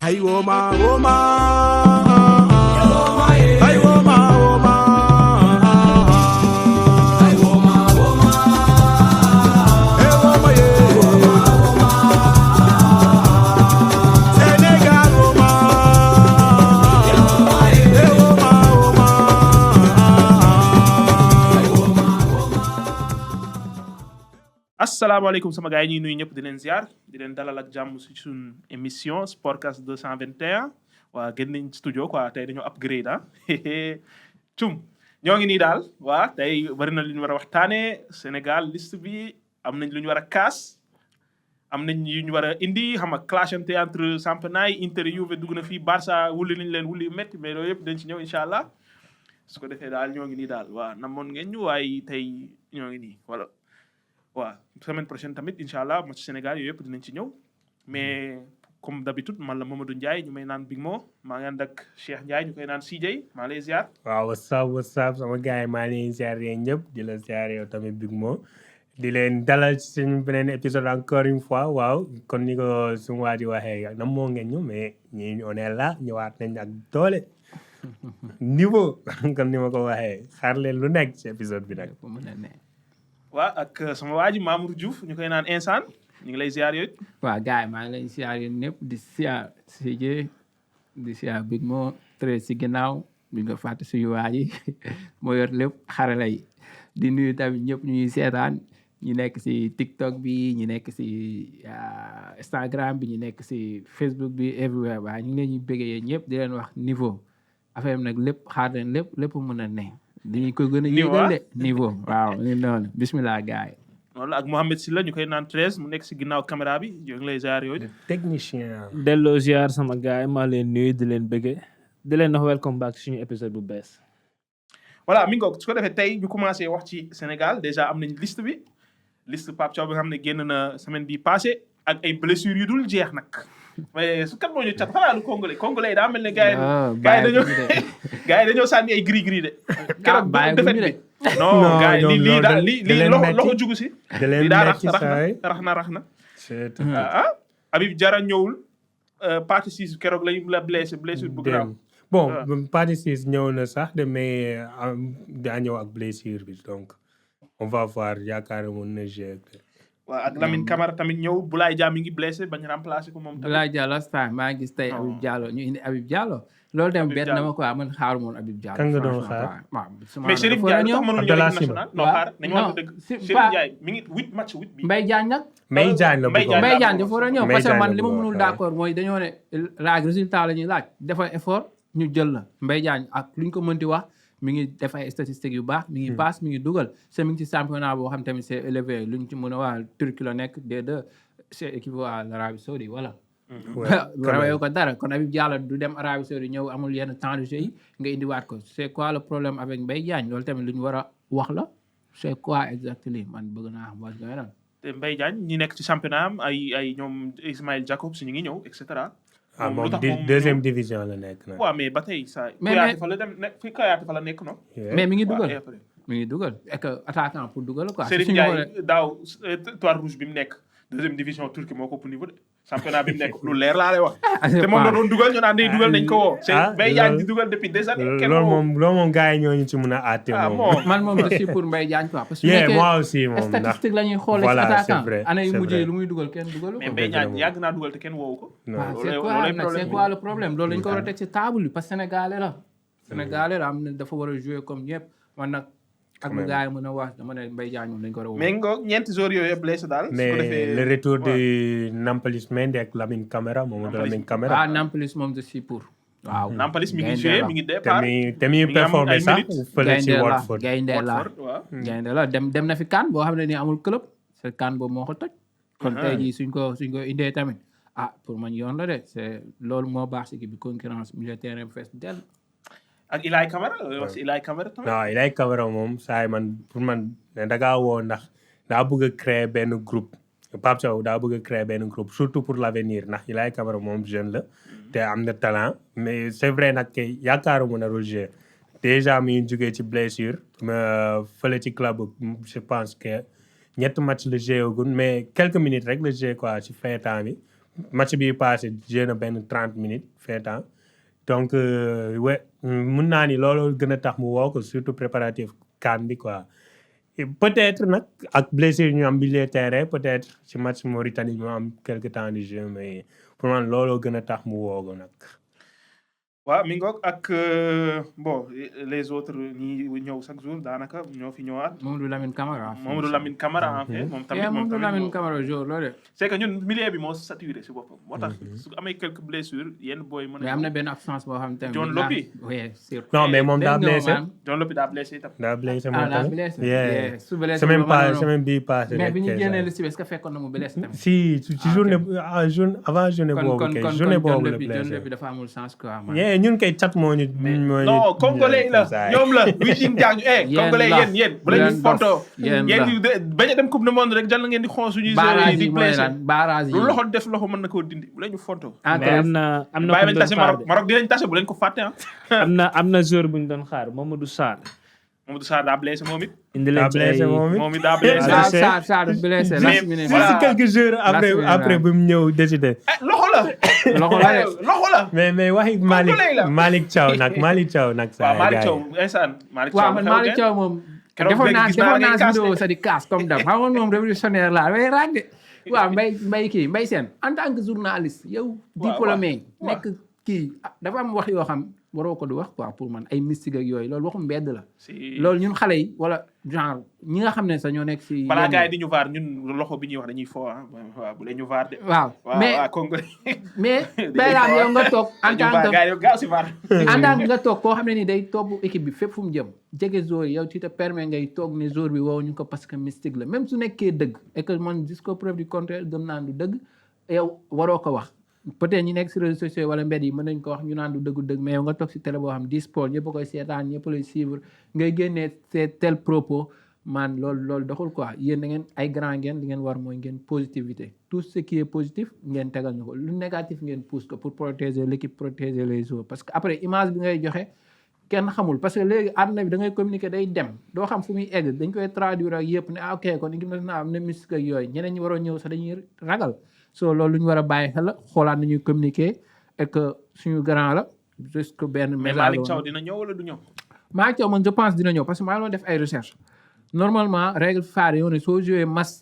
Ay Woma Woma, ay Woma Woma, ay Woma Woma, ay Woma Sénégal Woma, ay Woma Woma, ay Woma Woma. asalaamaaleykum sama gars yi ñuy nuyu ñëpp di leen ziar di leen dalal ak jàmm si suñ émission Sportcast 221 waa gën nañ studio quoi tey dañoo upgrade cum ñoo ngi nii daal waa tey bari na lu ñu war a waxtaanee Sénégal liste bi am nañ lu ñu war a kaas am nañ yu ñu war a indi xam nga clashante entre championnat yi Inter Juve dugg na fii Barça wulli nañ leen wulli métti mais loolu yëpp dañ ci ñëw incha allah su ko defee daal ñoo ngi nii daal waa namoon ngeen ñu waaye tey ñoo ngi nii voilà. waaw semaine prochaine tamit incha allah match Sénégal yooyu yëpp dinañ ci ñëw mais comme d'habitude man la Mamadou Ndiaye ñu may naan Big Mo maa ngi ànd ak Cheikh Ndiaye ñu koy naan CJ maa lay ziar. waaw what's up sama gars yi maa ngi ziar yéen ñëpp di la ziar yow tamit Big Mo di leen dalal ci suñu beneen épisode encore une fois waaw kon ni ko suñu waa ji waxee nam moo ngeen ñu mais ñi on est là ñëwaat nañ ak doole niveau comme ni ma ko waxee xaar leen lu nekk ci épisode bi nag. waaw ak sama waa ji Mamour Diouf ñu koy naan insaan ñu ngi lay ziar yooyu. waaw gars yi maa ngi lay ziar yéen ñëpp di ziar CJ di ziar Big Mo très si ginnaaw bi nga fàtte suñu waa ji moo yor lépp xarala yi di nuyu tamit ñëpp ñuy seetaan ñu nekk si TikTok bi ñu nekk si Instagram bi ñu nekk si Facebook bi everywhere waaye ñu ngi leen ñuy bëggee yéen ñëpp di leen wax niveau affaire bi nag lépp xaar leen lépp mën a ne. dañuy ko gën a yéegale niveau waaw ni noonu bismillah gars yi. noonu la ak Mohamed Sylla ñu koy naan 13 mu nekk si ginnaaw caméra bi ñu ngi lay ziar yooyu. technicien. delloo ziar sama gars yi maa leen nuyu di leen bëggee di leen wax welcome back suñu épisode bu bees. voilà mi ngi ko su ko defee tey ñu commencé wax ci Sénégal déjà am nañ liste bi liste Pape Thiaw bi nga xam ne génn na semaine bi passé ak ay blessures yu dul jeex nag. mais su kat moo ñu cat xanaa lu congolais daa mel ne gars yi dañoo sànni ay gris de. keroog defet bi non gars yi lii daal lii loxo jugu si. lii daa rax na. Habib Diarra ñëwul partie 6 keroog la blessure bu grave. bon partie 6 ñëw na sax de mais daa ñëw ak blessure bi donc on va voir yaakaar moon na jouer. waaw ak Lamine Camara tamit ñëw Boulaye Dia mi ngi blessé bañ remplacer ko moom tamit. Boulaye Dia last time maa ngi gis tey Habib Diallo ñu indi Habib Diallo. loolu dem bett na ma quoi man xaaru moon Habib Diallo. kan nga doon xaar mais Chérif Ndiaye lu tax mënuñu ñëw équipe nationale. non xaar nañu wax dëgg Chérif Ndiaye mi ngi 8 match 8 bi. Mbaye Diagne nag. Mbaye Diagne la bëggoon Mbaye Diagne dafa war a ñëw parce que man li ma bëggoon mënul d'accord mooy dañoo ne laaj résultat la ñuy laaj dafa effort ñu jël la Mbaye Diagne ak luñ ko mënti wax mi ngi def ay statistiques yu baax mi ngi passe mi ngi dugal c'est mi ngi ci championnat boo xam tamit c'est élevé luñ ci mën a wax Turquie la nekk D2 c'est équivalent à l'Arabie Saoudite voilà. rawee ko dara kon Habib Diallo du dem Arabie Saoudite ñëw amul yenn temps de jeu yi nga indiwaat ko c'est quoi le problème avec Mbaye Diagne loolu tamit lu ñu war a wax la c'est quoi exactement man bëgg naa xam what's going on. te Mbaye Diagne ñi nekk ci championnat am ay ñoom Ismaël Jacobs ñu ngi ñëw et cetera. moom deuxième division la nekk nag. waaw mais ba tey saa. mais fa la dem fi Kouyaté fa la nekk non. mais mi ngi dugal mi ngi dugal et que attaquant pour dugal quoi. Serigne Ndiaye daaw étoile rouge bi mu nekk deuxième division Turquie moo ko ëpp niveau de championnat bi mu nekk lu leer laa lay wax. te moom doon dugal ñu naan day dugal nañ ko woo. Mbaye Diagne di dugal depuis des années. loolu moom gars yi ñooñu ci mën a àtte moom. man moom je suis pour Mbaye Diagne quoi. parce que moi aussi moom ndax statistique la ñuy xoolee ci attaquant année yu mujj lu muy dugal kenn dugalu ko. mais Mbaye Diagne yàgg naa dugal te kenn woowu ko. c'est quoi le problème loolu lañ ko war a teg ci table bi parce que sénégalais la. sénégalais la am na dafa war a jouer comme ñëpp man nag. ak lu gars yi mën a wax dama ne Mbaye Diagne moom dañ ko war a woo. mais ngoog ñeenti joueurs yooyu yëpp blessé daal. mais le retour de Nampalys Mendy ak Lamine Camara moom Lamine Camara. Nampalys moom je suis pour. waaw Nampalys mi ngi joué mi ngi départ. te mi performé sax fële ci Watford. gaynde la dem na fi CAN boo xam ne nii amul club c'est CAN boobu moo ko toj. kon tey jii suñ ko indee tamit pour man yoon la de c'est loolu moo baax si bi concurrence milieu terrain fees dell. ak Ilaay Camara wax si Ilaay Camara tamit. non Ilaay Camara moom saa yi man pour man da ngaa woo ndax daa bëgg a créer benn groupe Pape Thiaw daa bëgg a créer benn groupe surtout pour l'avenir ndax Ilaay Camara moom jeune la te am na talent mais c'est vrai nag que yaakaaruma na jouer déjà mi ngi jógee ci blessure fële ci club je pense que ñetti match la joué gun mais quelques minutes rek la joué quoi ci fin temps bi match bi passé joué na benn 30 minutes fait temps donc mun naa ni loolu gën a tax mu woo ko surtout préparatif CAN bi quoi et peut-être nag ak blessure ñu am milieu terrain peut-être ci match Mauritanie ñu am quelque temps de jeu mais pour man looloo gën a tax mu woo ko nag. waaw mi ngoog ak bon les autres ñi ñëw chaque jour daanaka ñoo fi ñëwaat. Mamadou Lamine Camara. Mamadou Lamine Camara en fait. moom tamit Mamadou Lamine Camara jour loolu de. c'est que ñun milieu bi moo saturé si boppam. moo tax su amee quelques blessures yenn booy mën a. mais am na benn absence boo xam tamit. John Lopy. oui surtout. non mais moom daa blessé. John Lopy daa blessé itam. daa blessé moom ah daa tamit. blessé. su blessé semaine bii passé mais rek bi ñu déjà. génnee liste bi est-ce que fekkoon na mu blessé tamit. si ci journée avant journée boobu kay journée boobu la John blessé. Lopy dafa amul chance quoi. ñun kay cat moo ñu. non congolais la ñoom la Wiching Diagne congolais yéen bu leen ñu fonto yéen bañ a dem coupe du monde rek jàll ngeen di xon suñuy joueurs yi di blessé barrage yi lu loxo def loxo mën na koo dindi bu leen ñu fonto mais am na bàyyi bañ tase Maroc dinañ tase bu leen ko fàtte am na joueur bu ñu doon xaar Mamadou Sarr. Mamadou Sarr daa blessé moom it indi leen ci ay moom it daa blessé Sarr blessé last minute. si quelques jours après bi mu ñëw décidé. loxo la loxo la mais waxi Malick Thiaw nag saa waaw Malick Thiaw instant waaw man Malick Thiaw moom defoon naa vidéo sa di kaas comme dam xam nga moom révolutionnaire la way raag de waaw mbay seen en tant que journaliste yow diplômé nekk kii dafa am wax yoo xam waroo ko di wax quoi pour man ay mystique ak yooyu loolu waxum mbedd la loolu ñun xale yi wala genre ñi nga xam ne sax ñoo nekk si balaa gars yi di ñu vaar ñun loxo bi ñuy wax dañuy fo waaw bu leen ñu vaar de waaw mais bayraam yow nga toog en tant que nga toog koo xam ne ni day topp équipe bi fépp fu mu jëm jege joueur yow tu te permets ngay toog ne joueur bi woow ñu ko parce que mystique la même su nekkee dëgg et que man jusqu'au preuve du contraire gëm naan du dëgg yow waroo ko wax peut-être ñi nekk si réseaux sociaux wala mbedd yi mën nañ ko wax ñu naan du dëgg mais yow nga toog si télé boo xam di sport ñëpp a koy seetaan ñëpp lay suivre ngay génnee c'est tel propos man loolu doxul quoi yéen da ngeen ay grand ngeen li ngeen war mooy ngeen positivité tout ce qui est positif ngeen tegal ñu ko lu négatif ngeen pousse ko pour protéger l'équipe protéger les joueurs parce que après image bi ngay joxe kenn xamul parce que léegi àdduna bi da ngay communiquer day dem doo xam fu muy egg dañ koy traduire ak yëpp ne ok kon équipe nationale am na mystique ak yooyu ñeneen ñi waroon ñëw sax dañuy ragal so loolu lu ñu war a bàyyi xel la xoolaat nañuy communiquer et que suñu grand la juste que benn mais Malick Thiaw dina ñëw wala du ñëw Malick Thiaw man je pense dina ñëw parce que maa ngi doon def ay recherche normalement règle phare yoo ne soo joué match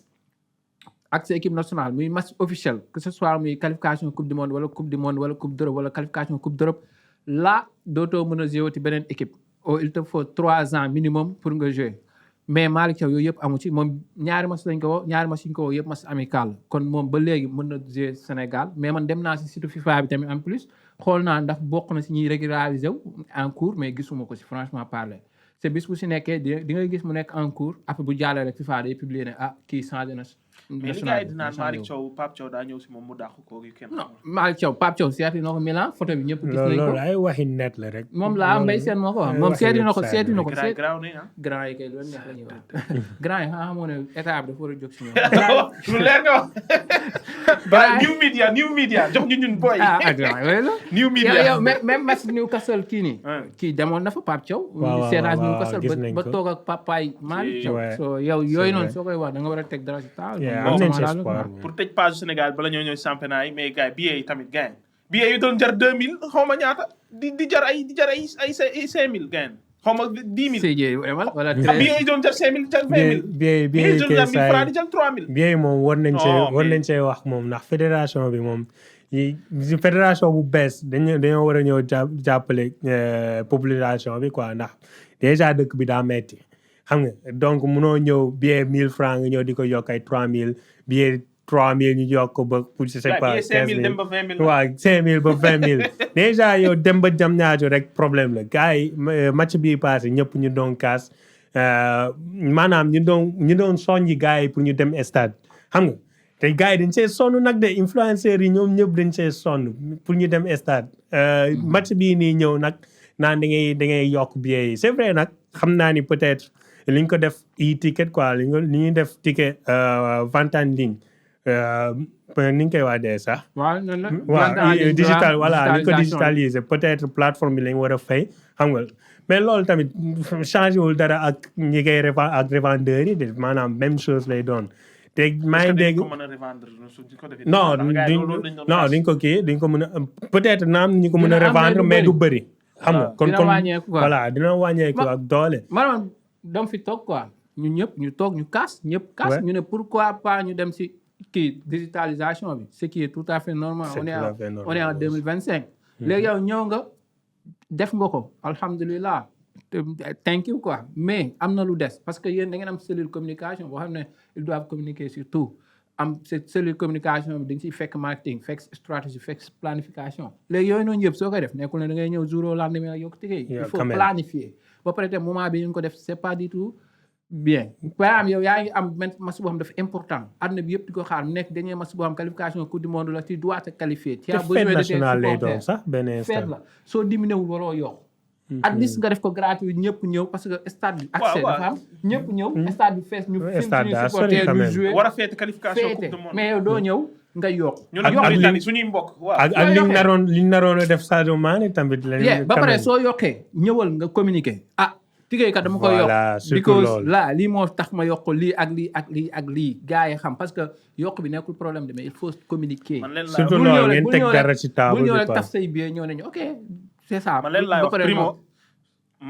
ak sa équipe nationale muy match officiel que ce soit muy qualification coupe du monde wala coupe du monde wala coupe d'Europe wala qualification coupe d'Europe là dootoo mën a joué ci beneen équipe il te faut 3 ans minimum pour nga jouer mais Malick Thiaw yooyu yëpp amu ci moom ñaari match lañ ko woo ñaari match yi ñu ko woo yëpp match amical kon moom ba léegi mën na jouer Sénégal mais man dem naa si site FIFA bi tamit en plus xool naa ndax bokk na si ñuy régulariser wu en cours mais gisuma ko si franchement parler c'est bis bu si nekkee di nga gis mu nekk en cours après bu jàllee rek FIFA day publier ne kii changé na mais li gars yi dinaan Malick Thiaw Pape Thiaw daa ñëw si moom mu dàq ko yu kenn non Malick Thiaw Pape Thiaw seeti na ko Milan photo bi ñëpp gis nañ ko loolu ay waxi net la rek moom laa mbay seen moo ko wax moom seeti na ko graw ne grand yi kay loolu neex la ñuy wax grand yi xamoo ne état bi dafa war a jóg si ñoom lu leer nga wax new media jox ñu ñun boy grand yooyu la new media yow même match Newcastle kii nii kii demoon na fa Pape Thiaw seetage Newcastle ba toog ak papaay Malick Thiaw so yow yooyu noonu soo koy wax da nga war a teg dara si taal pour tëj page Sénégal bala ñoo ñëw championnat yi mais gars billets yi tamit gars billets yi doon jar 2000 xaw ma ñaata di jar ay 5000 gars xaw ma 10 000 wala billets yi doon jar 5000 jar 20 000 billets yi doon jar 1000 francs di jar 3000 billets yi moom war nañ cee wax moom ndax fédération bi moom fédération bu bees dañoo war a ñëw jàppale population bi quoi ndax déjà dëkk bi daa metti xam nga donc munoo ñëw billet 1000 francs nga ñëw di ko yokk ay 3000 billet 3000 ñu yokk ba pour je sais pas 5000 dem ba 20 000 waaw 5000 ba 20 000 déjà yow dem ba jam ñaajo rek problème la gars yi match bii passé ñëpp ñu doon kaas maanaam ñu doon soññi gars yi pour ñu dem stade xam nga te gars yi dañ see sonn nag de influenceurs yi ñoom ñëpp dañ see sonn pour ñu dem stade match bii nii ñëw nag naan da ngay yokk billet yi c'est vrai nag xam naa ni peut-être li ñu ko def e-ticket quoi li ñuy def ticket vente en ligne ni ñu koy waxee sax. waaw digital voilà ni ñu ko digitaliser peut-être plateforme bi lañ war a fay xam nga mais loolu tamit changé wul dara ak ñi koy ak revendeurs yi de maanaam même chose lay doon te maa ngi dégg ko mën a revendre suñ ko defee. non duñ ko kii duñ ko mën a peut-être naam ñu ko mën a revendre mais du bëri. xam nga kon dina wàññeeku quoi voilà dina wàññeeku ak doole. maanaam dama fi toog quoi ñun ñëpp ñu toog ñu kaas ñëpp kaas ñu ne pourquoi pas ñu dem si kii digitalisation bi ce qui est tout à fait normal. on est en 2025. léegi yow ñëw nga def nga ko alhamdulilah thank you quoi mais am na lu des parce que yéen da ngeen am cellule communication boo xam ne ils doivent communiquer sur tout am cette cellule communication bi da nga siy fekk marketing fekk stratégie fekk planification léegi yooyu noonu yëpp soo koy def nekkul ne da ngay ñëw jour au lendemain ak yokk tigé il faut planifier ba pare te moment bi ñu ko def c'est pas du tout bien par exemple yow yaa ngi am match boo xam dafa important àdduna bi yëpp di ko xaar mu nekk dernier match boo xam qualification coupe du monde la tu dois te qualifier tu as besoin de tes supporters fête la soo diminué wul waroo yokk at least nga def ko gratuit ñëpp ñëw parce que stade bi accès dafa am ñëpp ñëw stade bi fees ñu film suñuy supporters ñu joué war a feete qualification coupe du monde mais yow doo ñëw nga yokk ñun suñuy mbokk waaw ak liñ naroon a def Sadio Mané tamit ba pare soo yokkee ñëwal nga communiquer tigéey kat dama koy yokk because là lii moo tax ma yokk lii ak lii ak lii ak lii gars yi xam parce que yokk bi nekkul problème de mais il faut communiquer surtout loolu ngeen teg dara ci table bul ñëw rek taf say biir ñëw nañu ok c'est ça man leen laay wax primo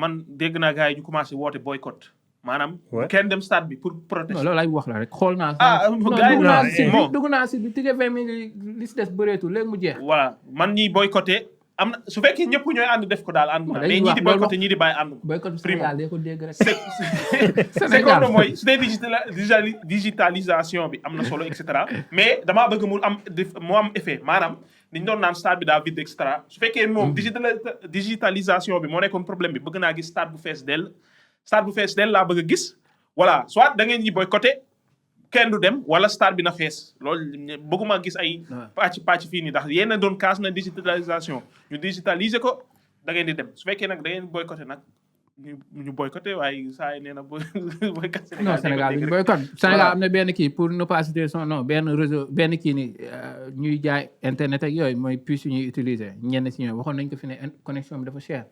man dégg naa gars yi ñu commencé woote boycott maanaam kenn dem stade bi pour protester loolu lay wax la rek xool naa dugg naa si bi tigé 20 minutes li si des bëreetul léegi mu jeex voilà man ñi boycotté am na su fekkee ñëpp ñooy ànd def ko daal ànd na mais ñii di boycotté ñii di bàyyi ànd boycott Sénégal day ko dégg rek Sénégal mooy su dee digitalisation bi am na solo et cetera mais damaa bëgg mu am effet maanaam dañ doon naan stade bi daa vide et cetera su fekkee moom digitalisation bi moo nekkoon problème bi bëgg naa gis stade bu fees dell laa bëgg a gis voilà soit da ngeen ñi boycotté kenn du dem wala stade bi na fees loolu bëgguma gis ay pàcc fii nii ndax yéen doon kaas na digitalisation ñu digitaliser ko da ngeen di dem su fekkee nag da ngeen boycotté nag ñu boycotté waaye saa yi nee na boycott non Sénégal duñu boycott Sénégal am na benn kii pour ne pas citer son nom benn réseau benn kii ni ñuy jaay internet ak yooyu mooy puce ñuy utiliser ñenn si ñoom waxoon nañ ko fi ne connexion bi dafa cher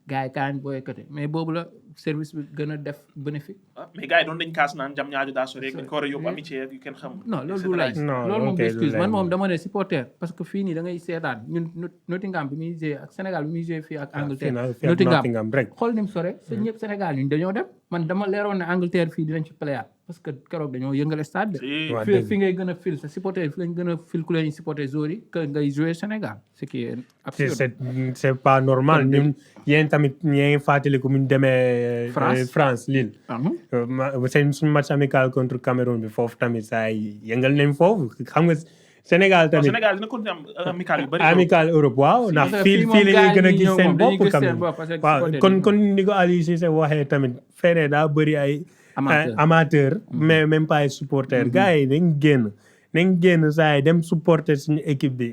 gars yi kaa ñu boycotté mais boobu la service bi gën a def bénéfice mais gars yi doon dañ kaas naan jam ñaaju daa sori dañ ko war a yóbbu amitié ak yu kenn xam non loolu du lay loolu moom excuse man moom dama ne supporter parce que fii nii da ngay seetaan ñun Nottingham bi muy joué ak Sénégal bi muy joué fii ak Angleterre Nottingham xool ni mu sore seen ñëpp Sénégal ñun dañoo dem man dama leeroon ne Angleterre fii dinañ ci playaat parce que keroog dañoo yëngal stade bi fi ngay gën a fil sa supporter fi lañ gën a fil ku leen supporter joueurs yi que ngay jouer Sénégal ce qui est absurde c'est pas normal ñun yéen tamit ñee ngi fàttaliku mu ñu demee France Lille seen suñu match amical contre Cameroun bi foofu tamit saa yi yëngal nañ foofu xam nga Sénégal tamit Sénégal dina ko am amical yu bari amical Europe waaw ndax fii la ñuy gën a gis seen bopp tamit waaw kon ni ko Aliou Cissé waxee tamit fene daa bëri ay amateur mais même pas ay supporter gars yi nañ génn saa yi dem supporter suñu équipe bi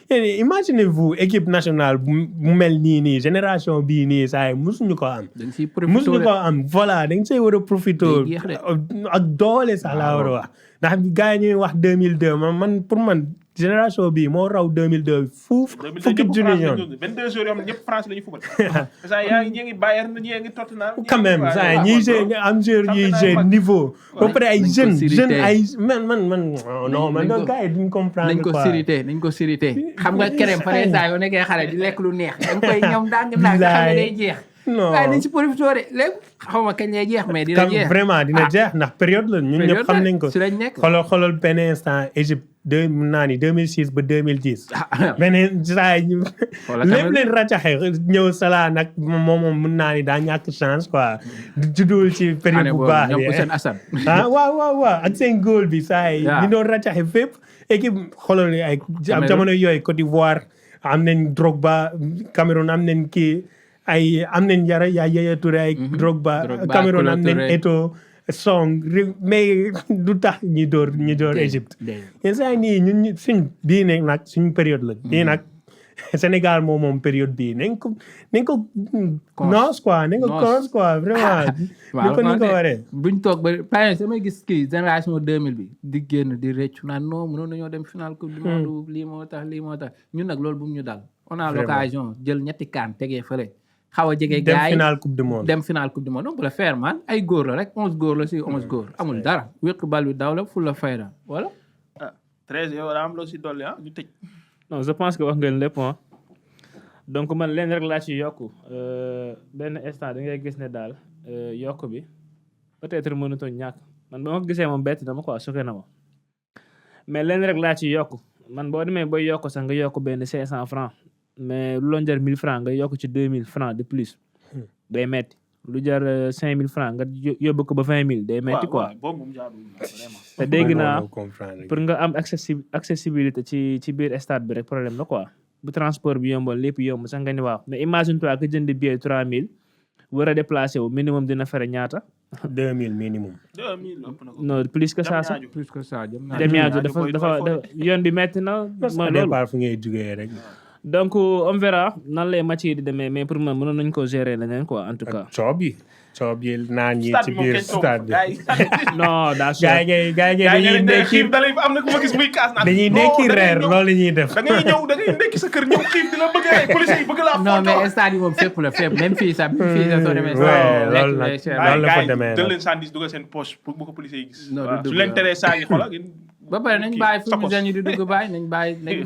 imaginez-vous équipe nationale bu mel nii génération bii nii saa yi musuñu ko am voilà dañ see war a profité ak doole sax laa war a wax ndax gars yi ñuy wax 2002 man pour man génération bii moo raw 2002 fuuf fukki junni yoon 22 jours yoo xam ne ñëpp France la ñu fubal saa yaa ngi Bayern ñi ngi Tottenham quand même saa yi ñiy joué am joueur yuy joué niveau ba pare ay jeunes ay man non doon gars yi duñ comprendre nañ ko sérité xam nga kerem pare saa yoo nekkee xale di lekk lu neex dañ koy ñoom ndànk xam ne day jeex non waaye nañ si profité de léegi xaw ma kañ lay jeex mais dina jeex vraiment dina jeex ndax période la ñun ñëpp xam nañ ko si lañ nekk xoolal benn instant Égypte mun naa ni 2006 ba 2010 beneen saa yi lépp leen racaxe ñëw Salah nag moom mun naa ni daa ñàkk chance quoi juddul ci période bu baax waaw ak seen góol bi saa yi ñu doon racaxe fépp équipe xoolal ay jamono yooyu Côte d'Ivoire am nañ Drogba Cameroun am nañ kii am nañ Yaya Touré ay Drogba Cameroun am nañ Eto'o Song mais du tax ñi door Égypte yenn saa yi nii ñun bii ne nag suñu période la bii nag Sénégal moom période bii nañ ko noos quoi vraiment ni ko waree buñ toog ba par samay gis kii génération 2000 bi di génn di réccu naan non mënoon nañoo dem final coupe du monde lii moo tax ñun nag loolu bu mu ñu dal on a l'occasion jël ñetti kaan tegee fële xaw a jege dem gars yi final coupe du monde. dem final coupe du monde on peut le faire man ay góor la rek 11 góor la si 11 góor amul dara wéq bal bi daw la fu la fayda voilà. ah 13 yow daa am loo si dolli ñu tëj. non je pense que wax ngeen lépp ah donc man leen rek laa ci yokku benn instant da ngay gis ne daal yokk bi peut-être mënutoo ñàkk man ba ma ko gisee moom bett dama quoi choqué na ma mais leen rek laa ci yokku man boo demee booy yokk sax nga yokk benn 500 francs mais lu doon jar 1000 francs nga yokk ci 2000 francs de plus day metti lu jar 5000 francs nga yóbbu ko ba 20000 day metti quoi boobu moom jaaduwul vraiment. te dégg naa comprendre. pour nga am accessibilité ci biir stade bi rek problème la quoi bu transport bi yomboon lépp yomb sax nga ni waaw mais imagine toi que jënd billet 3000 war a déplacé wu minimum dina fere ñaata 2000 minimum. 2000 ëpp na ko. non plus que ça sax plus que ça jëm naa dem ñaaju Diamniadio dafa yoon bi metti na mooy loolu départ fu ngay jugee rek. donc on verra nan lay match yi di demee mais pour man mënoon nañu ko gérer leneen quoi en tout cas coob yi naan yi stade ci bi moom biir kenn toog stade bi. gars yi. non daa gaa yi dañuy ndekki xiif da lay am na ku ma gis muy kaas naan. dañuy non, ndekki da ngay reer ñëw- loolu la ñuy def. da ngay ndekki sa kër ñëw xiif di la bëgg a rey police yi bëgg laa non photo. mais stade yi moom fépp la fépp même fii sax soo demee ouais, lekk loolu lay nag- cher. loolu la fa gars yi demee jël nag. leen sandwich dugal seen poche pour bu ko police yi gis. Non, waaw du su dëgg, leen waaw. teree saa yi xoolal ngeen ba pare nañ kii, bàyyi sakos. fourmisènes yi di dugg bàyyi nañ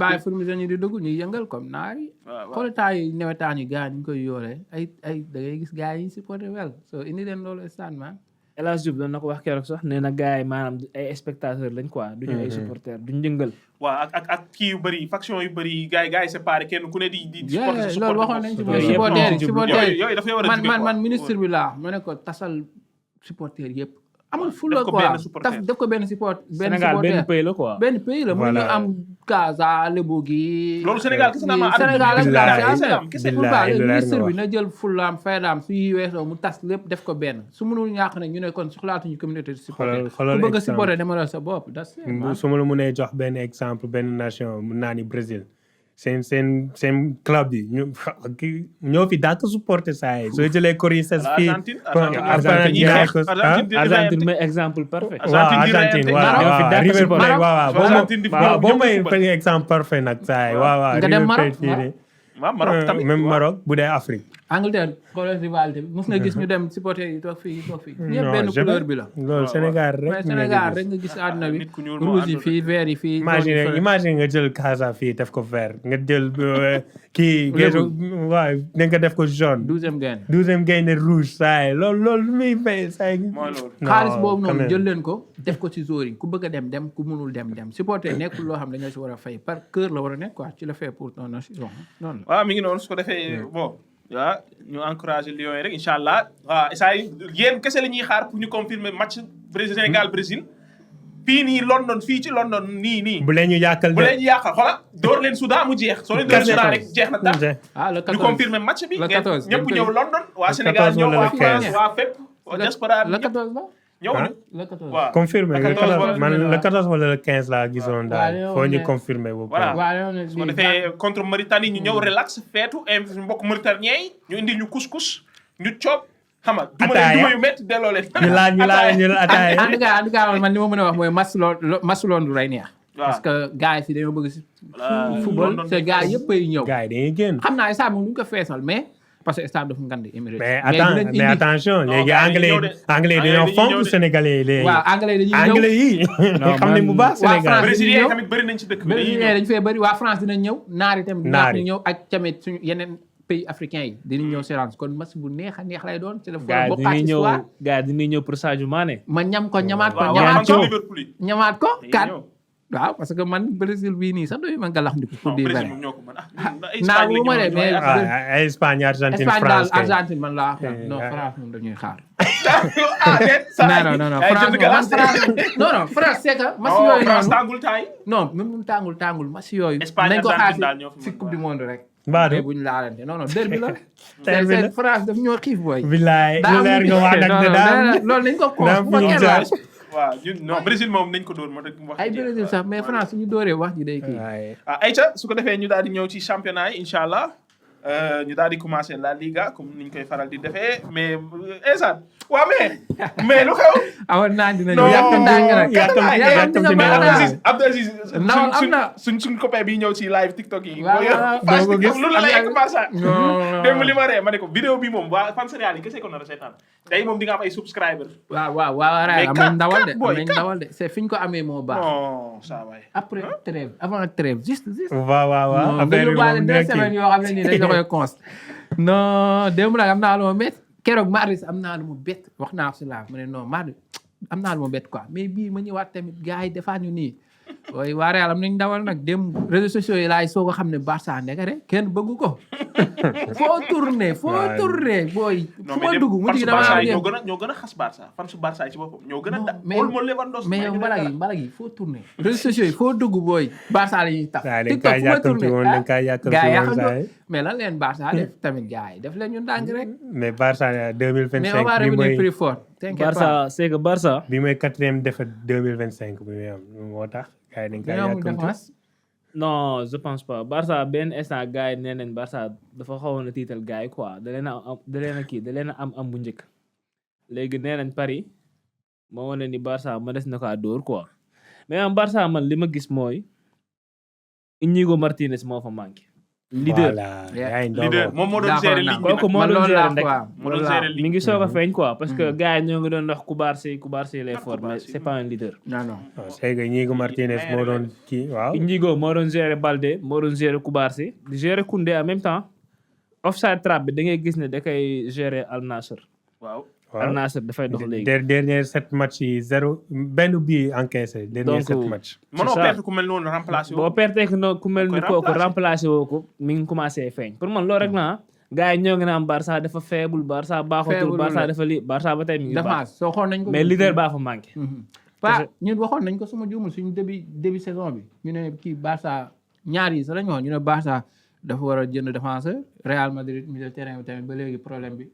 bàyyi fourmisènes yi di dugg ñuy yëngal comme naar yi waaw waaw. xool temps yi newetaan yi gars yi ñu koy yoolee ay da ngay gis gars yi supporté wel so indi leen loolu stade man El Hadj Diouf doon na ko wax keroog sax nee na gars yi maanaam ay spectateurs lañ quoi duñu ay supporters duñ jëngal waaw ak kii yu bëri faction yu bëri gars yi séparé kenn ku ne di supporter sa loolu supporter waxoon nañ ci bopp. moom Yooyu yëpp supporter yi moo yooyu ci jublu. dafay war a man jóge man quoi. man ministre bi laa ma ne ko tasal supporter yëpp amul fulla ko quoi benn supporter. def ko benn support benn Sénégal benn supporter pays la quoi benn pays la mu ñu Voilà. am Casa Lebu gi loolu Sénégal kese na ma am Sénégal ak Billahi, Sénégal kese. billahi, lu leer ministre nga bi wax. na jël fullaam faydaam su yi weesoo mu tas lépp def ko benn su mënul ñàkk nag ñu ne kon soxlaatuñu communauté de supporter xoolal ku bëgg a exemple. supporter demalal sa bopp das su ma la mënee jox benn exemple benn nation mun naa ni Brésil seen club yi ñoo fi dàq supporter saa yi soo jëlee Corinthians fii Argentine Argentine mooy exemple parfait waaw Argentine waaw ñoo fi waaw dàq River supporter. Plate Argentine di waaw boo ñëpp may football. benn exemple parfait nag saa yi waaw waaw Nga dem River Maroc, Plate fii nii waaw Maroc tamit même waaw. Maroc bu dee Afrique Angleterre xoolal rivalité bi mos nga gis ñu dem supporter yi toog fii ñëpp Non, benn jamais. couleur bi la loolu Sénégal mais rek Sénégal rek nga gis àdduna bi nit ku ñuul moo rouge yi àndul fii vert yi fii imagine nga jël Casa fii def ko vert nga jël kii waaw da nga def ko jaune 12e gain 12e gaynde rouge saa yi loolu lu muy fay saa yi mooy loolu. xaalis boobu quand noonu même. jël leen ko def ko ci joueur yi ku bëgg a dem ku mënul dem supporter nekkul loo xam ne dañoo si war a fay par cœur la war a nekk quoi ci la fait pour ton saison noonu la waaw mi ngi noonu su ko defee bon waaw ñu encouragé Lions yi rek incha allah waaw saa yi yéen kese la ñuy xaar pour ñu confirmer match Brésil Sénégal Brésil fii nii London fii ci London nii bu leen ñu yàqal bu leen yàqal xoola door leen Soudan mu jeex soo leen door Soudan rek jeex na tax ah le ñu 14 confirmer match bi le ngeen 14 ñëpp dañ ñëw koy- London waa le Sénégal 14 ñëw wala waa le France 15. waa fépp waa diaspora bi le ñëpp 14 la ñëw na le 14 waaw confirmer le 14 man wala- le 14 wala le 15 laa gisoon daal waaw, foo ñu mais- confirmer bu Voilà. pare. waaw loolu su ko defee contre Mauritanie ñu ñëw relax feetu invité mbokk Mauritaniens yi ñu indi ñu couscous ñu coob xam nga duma leen Ataaya. duma yu métti delloo leen ñu laaj ataaya en tout cas man li ma mën a wax mooy match loon du rey neex parce que gars yi fii dañoo bëgg si football te gars yëpp ay ñëw gars yi dañuy génn xam naa stade moom duñ ko feesal mais parce que stade dafa ngand Emirates mais attention léegi gars yi anglais ñëw de. anglais Anglais dañoo dañuy fonk ñëw de. sénégalais yi léegi waaw anglais dañuy ñëw anglais yi xam nañ bu baax waa Sénégal France Brésiliens ñëw. tamit bëri nañ ci dëkk bi dañuy Brésilien ñëw dañu fee bëri waa France dinañ ñëw naari tamit Naar dinañ yi. ñëw ak tamit suñu yeneen pays africains yi dinañ ñëw séance kon match bu neex a neex lay doon ci la gars yi bokkaat dañuy ci ñëw soir gars yi dañuy ñëw pour Sadio Mané ma ñam ko ñamaat ko waaw ñamaat waa ko Liverpool yi ñamaat ko dañuy kat ñëw. waaw parce que man Brésil bii nii sax doy ma galax ndiku pour non dire Brésil vrai moom ñoo ko mën naa bu ma de mais ay Espagne Argentine Espagne daal France kay. Argentine man laa Eh, non ah. France moom dañuy xaar ah déet saa non ay France jënd moom man glace France non France c'est que match non yooyu France noonu tàngul temps yi non même mu tàngul match yooyu Espagne, nañ ko xaar Argentine daal ñoo fi si mën, coupe du monde rek Mbaa de. mais buñ laalante non derby la Derby la. c'est France daf ñoo xiif booy billaay lu leer nga wax nag de daam loolu nañ ko daam bu ma fi ñu kenn jaar. laal waaw ñun non Brésil moom nañ ko dóor moo tax mu wax ay Brésil sax mais France suñu dóoree wax ji day kii waaye ah Aïcha su ko defee ñu daal di ñëw ci championnat yi incha allah ñu daal di commencer La Liga comme niñ koy faral di defee mais instant waaw mais lu xew. awoon naa dina non ñëw yàkkamti nag Abdou Aziz Ndawal am na. suñ copain bi ñëw ci live TikTok yi. waaw parce doo ko que gis lu la lay commencer. non démb li ma ree ma ne ko vidéo bi moom waa fan Sénégal yi kese ko nar a seetaan tey moom di nga am ay subscriber. waaw Mais am nañ ndawal de kat boy, am nañ ndawal de c'est fi ñu ko amee moo baax. non ça va. après trêve avant trêve juste. waaw affaire bi baale moom 2 semaines yoo xam ne nii dañ la koy cons. non démb nag am naa lu ma bett keroog mardi am naa lu ma bett wax naa ko si laa ma ne non mardi am naa lu ma bett quoi mais bii ma ñëwaat tamit gars yi defaat ñu nii. waaye waa Real am nañ ndawal nag démb réseaux sociaux yi laay soo ko xam ne Barça ndekete kenn bëggu ko. foo tourné booy. non fu ma mais dugg mu fan di su dama Barça am yi ñoo gën a xas Barça fan su Barça yi ci boppam ñoo gën a da mais Olmo Lewandowski mais yow mbalag yi foo tourné réseaux sociaux yi foo dugg booy Barça la ñuy tax dañ TikTok kaa fu ma yàkkamti tourné woon dañ kaa yàkkamti gars yi woon saa yi. mais lan leen Barça def tamit gars yi def leen ñu ndànk rek mais Barça mais on va 2025 bi revenir mooy plus fort t'inquiète pas Barça c'est que Barça bi mooy 4e défaite 2025 bi muy am moo tax gars yi dañ kaa dina amul yàkkamti. défense non je pense pas Barça benn instant gars yi nee nañ Barça dafa xawoon a tiital gars yi quoi da leen a am bu njëkk léegi nee nañ Paris moo wane ni Barça ma des na ko dóor quoi mais am Barça man li ma gis mooy Íñigo Martínez moo fa manqué. leader voilà Yeah. yaa ngi leader doon moom moo doon gérer ligne bi kooku moo man doon loolu gérer laa rek quoi moo doon gérer ligne mi ngi soog a feeñ quoi parce que Mhm. gars yi ñoo ngi doon wax Cubarsí lay fort mais Cubarsí. c'est pas un leader. non non c'est que Íñigo Martínez moo doon kii waaw. Íñigo moo doon gérer Balde moo doon gérer Cubarsí di gérer Koundé en même temps offside trap bi da ngay gis ne da koy gérer Al Nassr. waaw Al Nassr dafay dox léegi. dernier 7 matchs yi 0 benn bii encaissé. dernier Donc, 7 matchs. mënoo ça. perte ku mel noonu remplacé boo pertee ku mel ni koy kooku remplacer. remplacé woo ko mi ngi commencé feeñ pour man loolu rek la gars yi ñoo ngi naan Barça dafa faible Barça baaxatul Faible Barça la. dafa lii Barça ba tey mi ngi baax défense soo xool nañ ko mais leader baa fa manqué. pas ñun waxoon nañ ko suma juumul suñu début saison bi ñu ne kii Barça ñaar yi sax lañu waxoon ñu ne Barça dafa war a jënd défenseur Real Madrid milieu terrain bi tamit ba léegi problème bi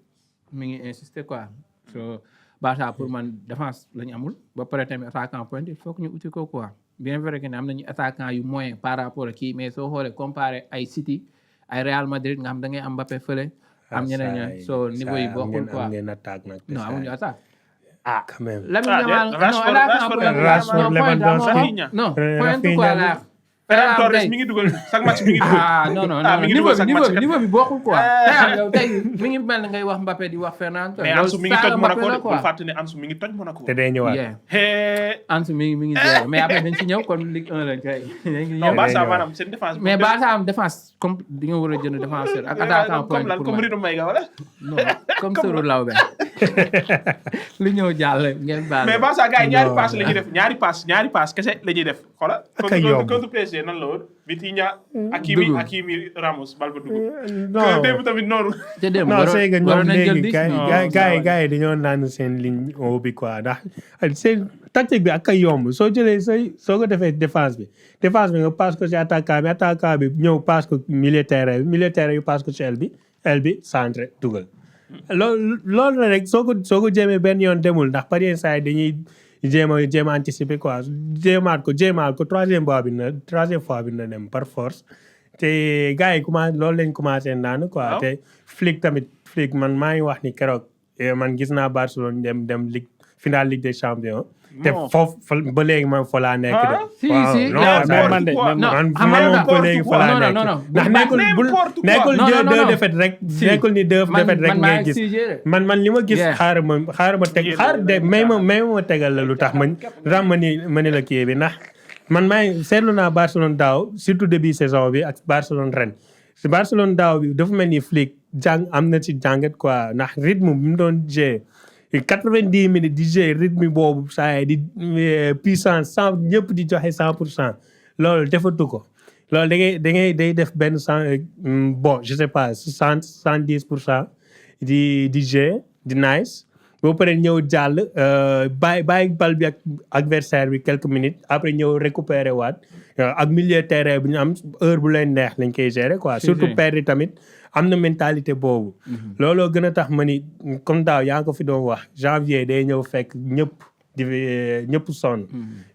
mi ngi insister quoi so Barça pour man défense lañu amul ba pare tamit attaquant point il faut que ñu uti ko quoi bien vrai que ne am nañu attaquant yu moyen par rapport ak kii mais soo xoolee comparé ay City ay Real Madrid nga xam da ngay am Mbappé fële am ñeneen ña so niveau yi bokkul quoi am ngeen attaque nag. non amuñu attaque ah quand même. Lamine Yamal Rashford- non Rashford- Rashford, Lewandowski. non point Rafinha quoi la Ferran Torres mi ngi dugal chaque match mi ngi dugal ah non non Ah, non mi ngi niveau dugal bi chaque match kat. niveau bi bokkul quoi Ah. yow tey mi ngi mel ni ngay wax Mbappé di wax Ferran Torres mais Ansu mi ngi toj Monaco de quoi bul fàtte ne Ansu mi ngi toj Monaco te day ñëwaat. yeah hee Ansu mi ngi jeex mais après dañ ci ñëw kon Ligue 1 lañ koy dañ ci non ñëw Barça ñëwaat. maanaam seen défense mais Barça am défense comme di nga war a jënd défenseur ak attaquant point comme lan pour comme man Rino Maïga wala non comme Soro Lawbe lu ñëw jàll ngeen baal mais Barça gars yi ñaari Non. passe la ñuy def ñaari passe kese la ñuy def xoola Ak a yomb. contre PSG nan la woon Vitinha Hakimi Dugg. Hakimi Ramos bal ba dugg non démb tamit noonu te dem non c'est que ñoom léegi non, gars yi dañoo naan seen ligne haut bi quoi ndax seen tactique bi ak a yomb soo jëlee soo ko defee défense bi nga passe ko ci attaquant bi ñëw passe ko milieu terrain yu passe ko ci aile bi centré dugal. loolu la rek soo ko jéemee benn yoon demul ndax par yenn saa yi dañuy jéem a anticiper quoi jéemaat ko troisième fois bi na dem par force te gars yi loolu lañ commencé naan quoi Waaw. te Flick man maa ngi wax ni keroog man gis naa Barcelone dem finale Ligue des Champions te Non. foofu ba léegi man fa laa nekk de. Ah? Si, waaw, si, non, mais mais man de N'importe non, man xam nga moom lu ba tax? léegi fa laa Non, nekk non, non. ndax nekkul N'importe quoi. nekkul Non, non, deux non. défaites rek Si. nekkul ni deux défaites rek man maa ngay ngi gis suggéré. man li ma gis Yeah. xaaral ma teg may ma tegal la lu tax ma ni la kii bi ndax man maa ngi seetlu naa Barcelone daaw surtout début saison bi ak Barcelone ren si Barcelone daaw bi dafa mel ni Flick am na ci jàngat quoi ndax rythme bi mu doon jouer 90 minutes di jouer rythme boobu saa yi di puissance 100 ñëpp di joxe 100% loolu defatu ko loolu day def benn bon je sais pas 70% di jouer di nice boo paree ñëw jàll bàyyi bal bi ak adversaire bi quelques minutes après ñëw récupérer waat ak milieu terrain bi ñu am heure bu leen neex lañ koy gérer quoi surtout perdre tamit am na mentalité boobu looloo gën a tax ma ni comme daaw yaa ngi ko fi doon wax janvier day ñëw fekk ñëpp ñëpp sonn.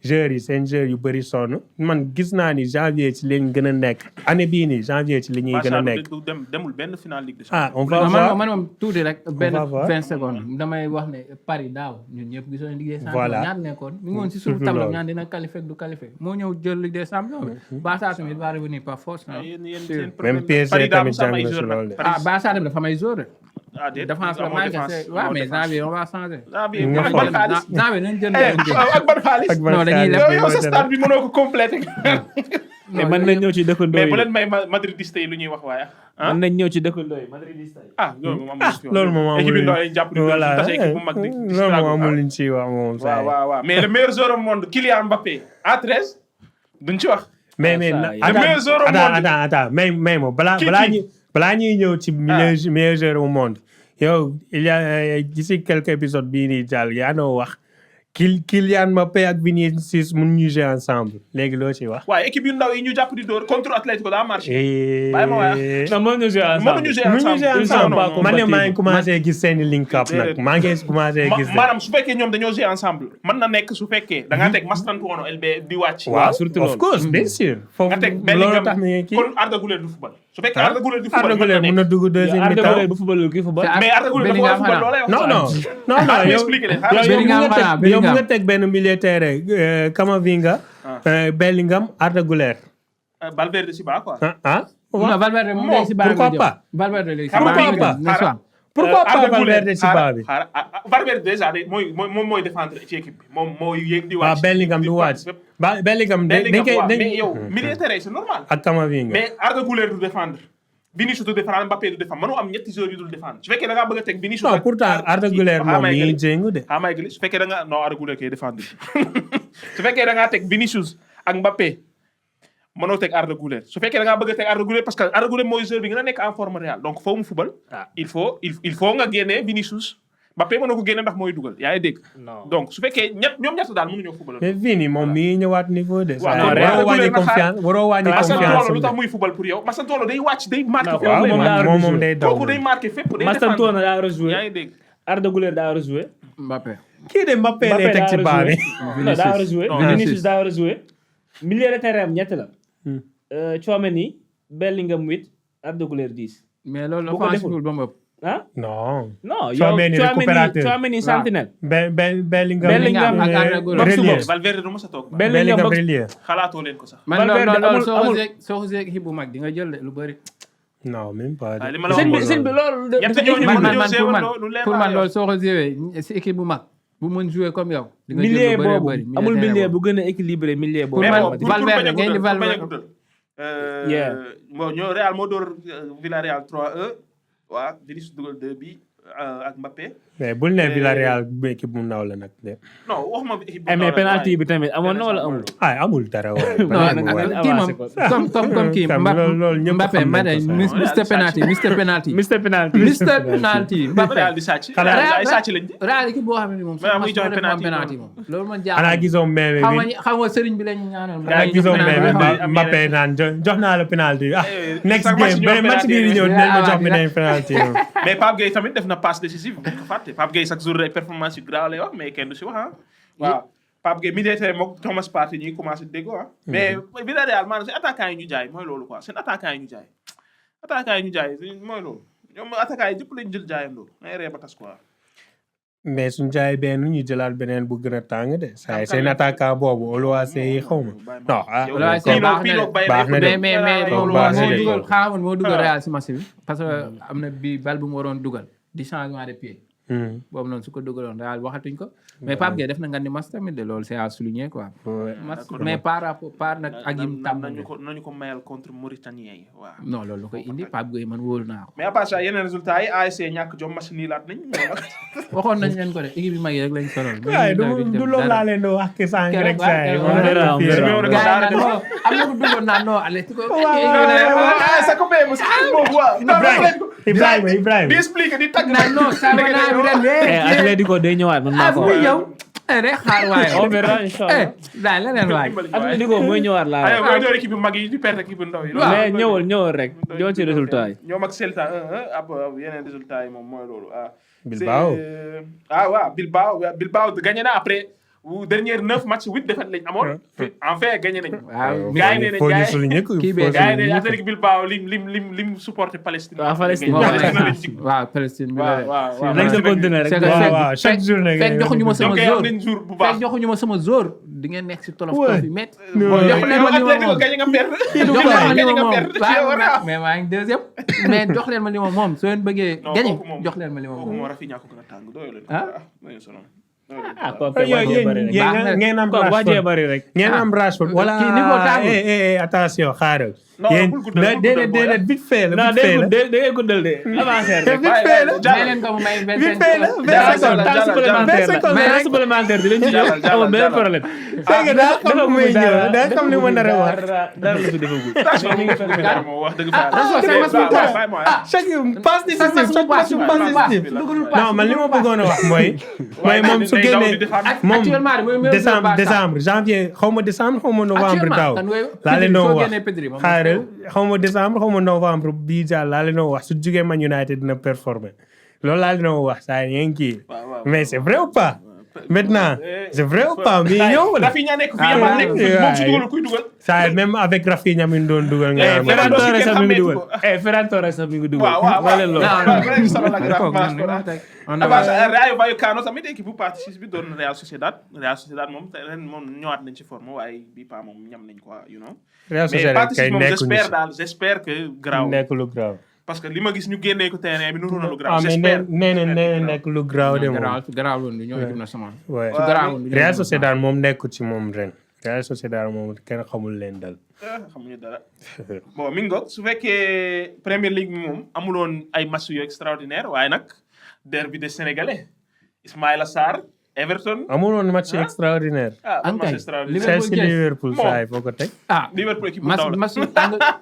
joueurs yi seen joueurs yu bëri sonn man gis naa ni janvier ci lañ gën a nekk année bii nii janvier ci li ñuy gën a nekk. demul benn final Ligue des ah Champions. on va voir man moom tuuti rek benn va voir. 20 secondes damay wax ne Paris daaw ñun ñëpp gisoon Ligue des Champions Voilà. ñaar nekkoon mi ngi woon si suuf Surtout tableau loolu. ñaan dina qualifié du qualifié moo ñëw jël Ligue des Champions bi Barça tamit va revenir par force Ah, yéen sûr. seen problème même PSG Paris daa tamit mos a am ay jàng na si joueurs nag. loolu de. ah Barça tamit dafa may joueur Ah, déet, défense la amoo manqué défense, c'est waaw amoo mais défense. janvier on va changer Janvier Nga ak xool. ban xaalis. janvier nañ jënd ak ban xaalis. ak ban Non, dañuy xaalis leb. bi yow sa mooy stade bi mënoo ko complété. mais mën nañ ñëw ci dëkkandoo mais bu yi leen may madridiste yi lu ñuy wax waaye. ah mën nañ ñëw ci dëkkandoo yi madridista yi. ah loolu moom amul si loolu moom amul équipe yi ndaw yi jàpp di voilà tase équipe bu mag di loolu moom amul luñ ciy wax moom. waaw waaw waaw mais le meilleur joueur au monde Kylian Mbappé à 13 duñ ci wax. mais Le meilleur joueur au monde. attends may ma balaa ñuy ñëw ci meilleur joueur au monde yow il y a d'ici quelques épisodes bii nii jàll yaa noo wax Kylian Mbappé ak Vinicius mun ñu jouer ensemble léegi loo ci wax. waaye équipe yu ndaw yi ñu jàpp di dóor contre Atlético daa marché. bàyyi ma waaye. non mënuñu jouer ensemble. mënuñu jouer ensemble. Ils sont pas man ne maa ngi compatibles. commencé gis seen link up nag maa ngi commencé gis. maanaam su fekkee ñoom dañoo jouer ensemble mën na nekk su fekkee da ngaa teg Mastantuono LB di wàcc. waaw surtout of loolu. course bien sûr. foofu nga teg loolu tax Bellingham na kii kon Arda Güler du football. su fekkee Arda Güler du football Arda Güler mën mun na na nekk. dugg deuxième Arda mi-temps. Güler bu football kii football. C'est- mais Arda Güler dafa war a football loolay wax. non non non xaaral non ma yow expliqué leen yow xaaral ma mu nga Bellingham, teg yow mu nga Bellingham. teg benn milieu terrain Camavinga Bellingham Arda Güler Valverde si baax quoi. non Valverde moom léegi si baa pourquoi bi pas Valverde léegi si Xam nga baa bi pourquoi pas? n'est-ce pas pourquoi pas Arda Güler, Valverde ci baa bi Valverde déjà de mooy défendre ci équipe bi moom mooy yéeg di waaw wàcc. Bellingham du wàcc Bellingham dañ Bellingham koy waaw dañ mais yow milieu terrain c'est normal. ak Camavinga mais Arda Güler du défendre. Vinicius du défendre Mbappé du défendre mënoo am ñetti joueurs yu dul défendre su fekkee da ngaa bëgg a teg Vinicius. non pourtant Arda Güler moom mi ngi jéngu de xaamaa gëli su fekkee da nga non Arda Güler kay défendre su fekkee da ngaa teg Vinicius ak Mbappé mënoo teg Arda Güler su fekkee da ngaa bëgg a teg Arda Güler parce que Arda Güler mooy joueur bi gën a nekk en forme réelle donc foo mu fubal il faut nga génnee Vinicius Mbappé mënoo ko génne ndax mooy dugal yaa ngi dégg non donc su fekkee ñoom ñett daal mënuñoo fubal mais Vini moom mi ngi ñëwaat niveau de waaw, ça Arda waroo wàññi Güler na confiance waroo wàññi Mastantuono confiance lu tax muy fubal pour yow Mastantuono day wàcc day marqué Non, fépp waaw, lay moom marqué. daa moom day daw kooku day marqué fépp day Mastantuono daa war a yaa jouer ngi dégg Arda Güler daa war a jouer. Mbappé kii de Mbappé lay teg ci baa bi non daa war a jouer. Non, Vinicius daa war a jouer. milieu de terrain am ñett la. Tchouaméni Bellingham 8 Arda Güler 10. mais loolu Bu ko offensive deful. ba mu ëpp ah non non yow Tchouaméni récupérateur. Tchouaméni sentinelle. Bellingham Bellingham ak Arda Güler. relier Valverde du mos a toog Bellingham box relier xalaatoo leen ko sax man Valverde loolu soo amul- ko gisee équipe bu mag di nga jël lu bëri non même pas waaye li de. ma la wax seen bi mooy seen bi loolu. ñett dafa ñooñu équipe mën bi. nañoo pour man lu leer pour laa man yor. loolu soo ko joué si équipe bu mag bu mën joué comme yow di nga jël milieu lu bëree boobu bëri amul terrain milieu boobu. bu gën a équilibré milieu boobu. Pour mais man bon, pour Valverde, bañ a ngeen di guddal, pour bañ a Valverde. guddal. Yeah. bon ñoo Real moo door Villarreal 3-1 waa Vinicius dugal 2 bi ak Mbappé. mais bul ne Villarreal bu équipe bu ndaw la nag de. non waxuma équipe bu mais ndaw la, penalty waaye- bi tamit amoon na wala amul. ah amul dara waaye. non balaa mu ak- war. ak- kii avancé moom ko. comme kii Tam loolu ñëpp Mbappé xam nañ ko Mbappé sax. Mr Penalty Mr Penalty Mr Penalty. Mr Penalty Mbappé Real di sàcc. Xanaa- Real ay sàcc lañ di. Real équipe boo xam ne moom Mais muy joxe def moom penalty penalty moom. moom loolu man xanaa jaaxal gisoo meme xam bi. nga xam nga sëriñ bi lañ ñaanal xanaa gisoo meme bi penalty. Mbappé naan jox naa la penalty ah Eh, next chaque match game ñu beneen wax match bii di penalty ñëw rek. dinañ ma Ah, jox waaw, beneen penalty moom. mais Pape Gueye tamit def na passe décisive bu ko fàtte Pape Gueye chaque jour ay performance yu grave lay wax mais kenn du si wax ah. waaw Pape Gueye militaire moom Thomas Partey ñuy commencé déggoo ah. mais Villarreal maanaam seen attaquant yi ñu jaay mooy loolu quoi seen attaquant yi ñu jaay. attaquant yi ñu jaay mooy loolu ñoom attaquant yi yëpp lañ jël jaayandoo ngay ree ba tas quoi. mais suñ jaay benn ñu jëlaat beneen bu gën a tàng de. saa yi Kan seen la- attaquant boobu Oluwaase yi xaw ma. non ah yow Oluwaase Pino baax na Pino de. Baye baax na de. mais Loolu moom baax na moo de. dugal xaaral moo dugal Ah. Real si match bi parce que am na bi bal bu mu waroon dugal di changement de pied boobu noonu su ko dugaloon Real waxatuñ ko mais Pape Gueye def na nga ni match tamit de loolu c'est à souligner quoi match mais par rapport par nag ak yim tam nañu ko mayal contre Mauritanie yi waaw. non loolu lu koy indi Pape Gueye man wóolu naa ko mais à part ça yeneen résultats yi ASC ñàkk jom match nii laat nañ. waxoon nañ leen ko de équipe yi mag yi rek lañ sonal waaye du loolu laa leen di wax ke sànq Keroog rek saa yi. waaw, wala keroog fii waaw, rek. waaw. gars yi naan non am na ku duggoon naan non Atlético ah sa copain mu si boobu waaw. Ibrahima di expliquer di tagg naan non sama naa bi ren Atlético day ñëwaat man maa ko ah wax. yow rek xaar waaye on verra inchallah. daal leneen waay Atlético mooy ñëwaat laa aywa wax. mooy door équipe yu mag yi di perte équipe yu ndaw yi. Waaw. mais ñëwal rek ñëwal ci résultat yi. ñoom ak Celta 1-1 ab yeneen résultats yi moom mooy loolu ah. Bilbao. ah waaw Bilbao gagné na après dernière 9 matchs 8 défaites lañ amoon. enfin gagné nañ. waaw gars yi nee nañ faut ñu gars yi souligner ko. kii bee gars yi nee Athletic Bilbao lim supporté Palestine. waaw Palestine waaw Palestine bi la waaw nañ ko continuer rek. c'est que waaw chaque jour nag. fekk joxuñu ma sama donc jour am nañ jour bu baax. fekk joxuñu ma sama jour di ngeen nekk si tolof Ouais. tolof yi métti. Non, jox leen ma li ma Atletico moom gagné nga perdre. jox leen ma li ma Gagné nga moom perdre. waaw mais maa ngi deuxième mais jox leen ma li ma moom soo leen bëggee Non, gagné kooku moom- jox leen ma li ma kooku moom. moom Rafinha ko gën a tàng doyoo leen. Ah? doyoo sonal. ah kooku wax yéen jee bari rek. Baax na. ngeen am kooku wax jee Rashford. bari rek. ngeen am Rashford voilà kii niveau tàngul. attention xaaral. Non, yéen bul guddal, bul guddal, déedéet vite fait la non vite fait la. da ngay guddal de avancer rek. vite fait la. may leen ko mu may 25 vite fait la Jàllal, 20 secondes. jàllal, temps supplémentaire la mais temps supplémentaire di leen ci Jàllal, jox amul benn jàllal. problème. fekk daa xam lu muy ñëw daa xam li ma nar a wax. dara lu fi defagul. Attention mi ngi fekk dara moo wax dëgg fa yàlla. Rashford, c'est match bu tax. bàyyi ma chaque passe décisive chaque match passe décisive. Dugalul non man li ma bëggoon a wax mooy moom su génnee moom actuellement mooy meilleur joueur Barça. décembre janvier xaw ma décembre xaw ma novembre Actuellement, daaw kan mooy- laa leen Pedri, doon soo wax génnee Pedri, moom xaaral xaw ma décembre xaw ma novembre bii daal laa leen doon wax su jugee Man United dina performer loolu laa leen doon wax saa yéen kii mais c'est vrai ou pas maintenant c'est vrai ou pas mais ñëw la Rafinha nekk fi Yamal nekk fi moom su dugalul kuy dugal. saa même avec Rafinha mi doon dugal nga am Ferran Ferran Torres Torres sax mi ngi kenn dugal. Ferran Torres sax mi ngi dugal. waaw waaw wala loolu. Kooku man li ma teg. On a- Rayo Vallecano tamit équipe bu participe bi doon Real Sociedad moom ren moom ñëwaat nañ ci forme waaye bii pas moom ñam nañ quoi you know. Real mais Sociedad participe kay moom nekkuñu j'espère que graaw nekk lu grave parce que li ma gis ñu génnee ko terrain bi nuru na lu graaw ah mais j'espère. nee na nekk lu grave de moom garaaw loolu ñoo équipe nationale. ouais su garaawoon du ñu Real ñëw. Sociedad moom nekku ci moom ren Real Sociedad moom kenn xamul leen dal xamuñu dara bon mi ngoog su fekkee Premier League bi moom amuloon ay match yu extraordinaire waaye nag derby des Sénégalais Ismaïla Sarr Everton. amuloon match extraordinaire ban match Ankay, extraordinaire. Chelsea Liverpool Liverpool Bon. saa yi foo ko teg ah Liverpool équipe bu ndaw la. mas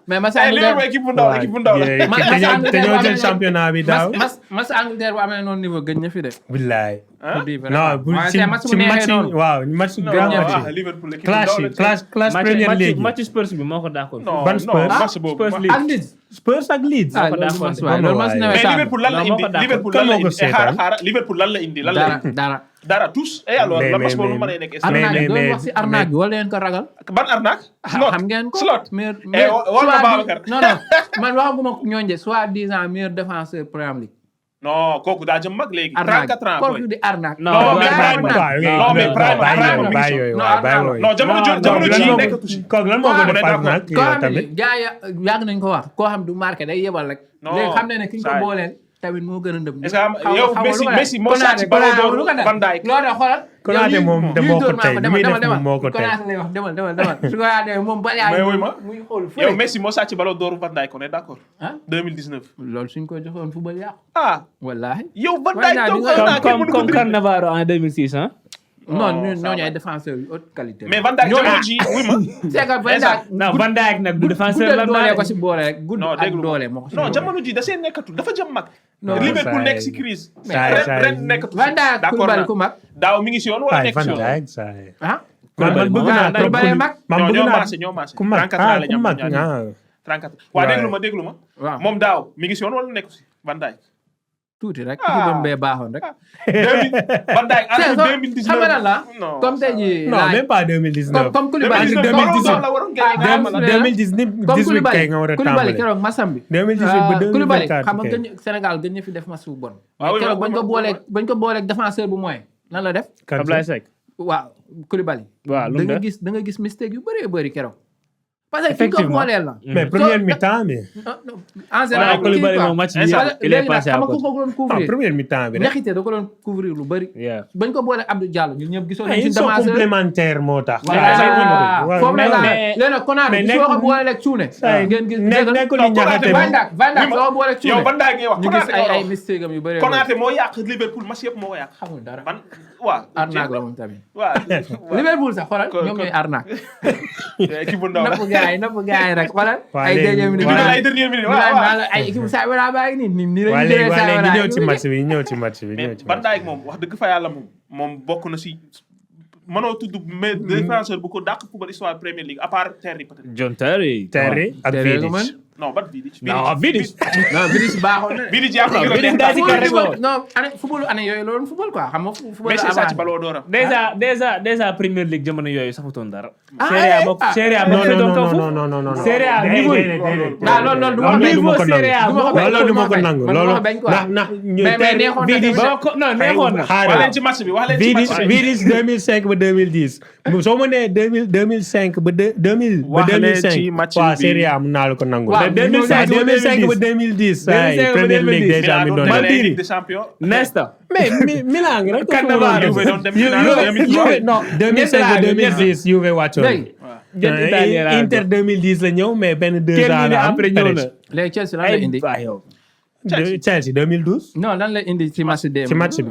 mais mas Liverpool Angleterre équipe bu ndaw la équipe bu ndaw la. Yeah, Ma- te ñoo- Mas- te ñoo jël Mas- championnat bi daaw mas Angleterre bu amee noonu niveau gën na fi de. billaay Hein? non bu waaye ci tey match bu ci neexee match yi noonu. waaw match Non, grand non, match ah, yi Liverpool équipe bu clash ndaw yi la. clash Premier League yi match Spurs bi moo ko d'accord. Non, Ban non, Spurs? match boobu. Spurs ma- League. ak Leeds. Spurs ak Leeds ah ko loolu d'accord. mas waay loolu mas Mais mais nawetaan. Liverpool lan la Non, moo indi ko d'accord. Liverpool Kan lan la moo ko indi seetaan? xaaral Liverpool lan la indi lan la indi dara tous et alors Mais- la match mais- boobu mais- nu ma lay nekk arnaque mais- doon mais- wax si arnaque bi wala leen ko ragal. ban arnaque xam ngeen ko slot meilleur wala soit Babacar. non non man waxaguma ñooñu de soit 10 ans meilleur défenseur Premier League. non kooku daa jëm mag léegi 34 ans kooku boy. di arnaque. Non, Non, mais mais Prime Prime Time. Non, mais Prime bàyyi Prime yooyu mi bàyyi ngi yooyu Non, waaw bàyyi non, yooyu non jamono Non, jamono lan ji moo ko- nekkatu si kooku lan moo ko on est def d'accord. nag koo yow xam ne tamit gars yi yàgg nañ ko wax koo xam du marqué day yebal rek. Non, léegi xam ne ki ñu ko saa yi. booleel tamit moo gën a ndëm. est-ce que yow Messi moo sàcc ballon d'or Van Dijk. loolu de xoolal. Konaté moom de moo ko tey li muy def moom moo ko tey Konaté lay wax demal su ko yaatee moom ba Mais wuy ma. muy xool yow fële. Messi moo sàcc ballon d'or Van Dijk on est d'accord ah 2019 loolu suñ ko joxoon football yàqu. ah wallaahi. yow Van Waaye Dijk naa toog di nga- un an kenn comme mënu ko comme dribbler. Cannavaro en 2006 hein. non ça ñooñu va. ay défenseurs yu haute qualité. mais Van Dijk jamono ji wuy ma c'est que Van Dijk non Van Dijk nag du défenseur guddal la doole naa ko si boole rek gudd non ak déglu doole moo ko si non boole. jamono ji da see nekkatu dafa jëm mag Non, Liverpool saa nekk yi. si crise saa yi. ren nekkatu Van Dijk d'accord Koulibaly naa ku mag daaw mi ngi si yoon wala waaye nekk si Van yoon Dijk saa yi ah. man bëgg naa trop Koulibaly mag. man non bëgg ñoo naa maase ñoo maase ku mag 34 ans la ku ñam mag ñaar ah 34 waaw Ouais. déglu ma waaw moom daaw mi ngi si yoon wala nekku si Van Dijk tuuti rek. Ah. tuuti bee baaxoon rek. 2000 Van Dijk entre 2019 xam nga lan la non comme tey jii. non même pas 2019 comme Koulibaly. 2019 la waroon gagné nga Ah, xamal la. 2018 kay nga war a Koulibaly tàmbali keroog masam bi. 2018 ba Koulibaly 2024 xam nga kay. gën Sénégal gën ñu fi def match bu bon. Ah oui, keroog oui, bañ ko booleeg défenseur bu moyen lan la def. Kan Ablaye Seck. waaw Koulibaly. waaw lu mu def da nga gis mistake yu bëree bëri keroog. parce que fi nga ko Effectivement. booleel la. mais première mi-temps bi en général waaw Koulibaly moom match bi il est passé à xam nga ku côté. ko doon non couvrir. première mi-temps bi rek ñaxite da ko doon couvrir lu bëri. Yeah. bañ ko booleeg Abdou Diallo ñun ñëpp gisoon nañ ils ci sont défenseur. complémentaires moo tax voilà foofu la mais- léegi nag Konaté mais bi soo ko nekk- booleeg Cuune. ngeen gis nekkul ni ñaxate Van bi Dijk Van Dijk soo ko booleeg yow Cuune. Van Dijk ngay wax ñu gis Konaté ay mistake am yu bëree bëri. Konaté moo yàq Liverpool match yëpp moo ko yàq xamul dara. man waaw arnaque la moom tamit. waaw Liverpool sax xoolal Ko- ñoom ko- ñooy arnaque. équipe bu ndaw la napp gars yi rek xoolal. Waa ay léegi- dernière minute. ñu waa- ne la ay dernière minute ñu waaw naan waaw naan la ay équipe saa wala baa ngi nii nii la waa ñu léegi jëlee waa saa léegi wala ñëw ci match bi ñëw ci match bi mais ñëw ci Van match Dijk moom wax dëgg fa yàlla moom bokk na si mënoo tudd mais défenseur bu ko dàq football histoire Premier League à part Terry peut-être John Terry. Terry ak Terry Vidic man. non bat Vidic. non Vidic non Vidic baaxoon na de. Vidic yaa ko gën a neex daa si kar rek football non année football année yooyu loolu football quoi xam nga football Messi sàcc Ballon d'Or am. déjà Premier League jamono yooyu safutoon dara. Ah, Serie A bokk Serie A bokk doon kaw fu. non Serie A niveau yi. loolu du ma ko niveau Serie A loolu du ma ko nangu loolu ndax ñu mais neexoon na Vidic ba ko non neexoon na. wax leen ci match bi wax leen ci match bi. Vidic 2005 ba 2010 soo ma nee 2005 ba 2000 ba Wax leen ci 2005 match waaw bi. Serie A mun naa la ko nangu. Waaw, 2005 ba 2010 ay Premier League déjà mi doon Milan def. Ligue des Champions. Nesta. mais Milan ngi rek. Cannavaro. Juve doon dem final 2003. non 2005 ba 2010 Juve wàccoon. léegi Jënd Italien laa Inter 2010 la ñëw mais benn 2 kenn ans ñu ne la am après ñëw na. léegi Chelsea lan la indi ay yow. Chelsea 2012. non lan la indi ci match démb ci match bi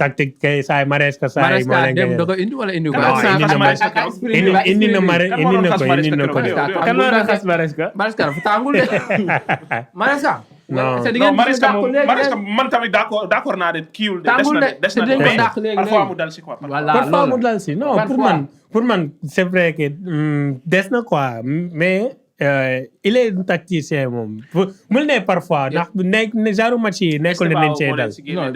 tactique kay saay Maresca saay moo leen démb da ko gagné. indi wala indi ko Non, indi na ko. kan moo doon xas Maresca. Maresca dafa tàngul de Maresca Non. non Maresca man tamit d'accord naa de kiiwul de des na dinañ ko dàq léegi parfois mu dal si quoi. voilà Parfois mu loolu dal si non pour man c'est vrai que des na quoi mais il est un tacticien moom mu ne parfois ndax nekk genre match yi nekkul ne nañ cee dal. ñoom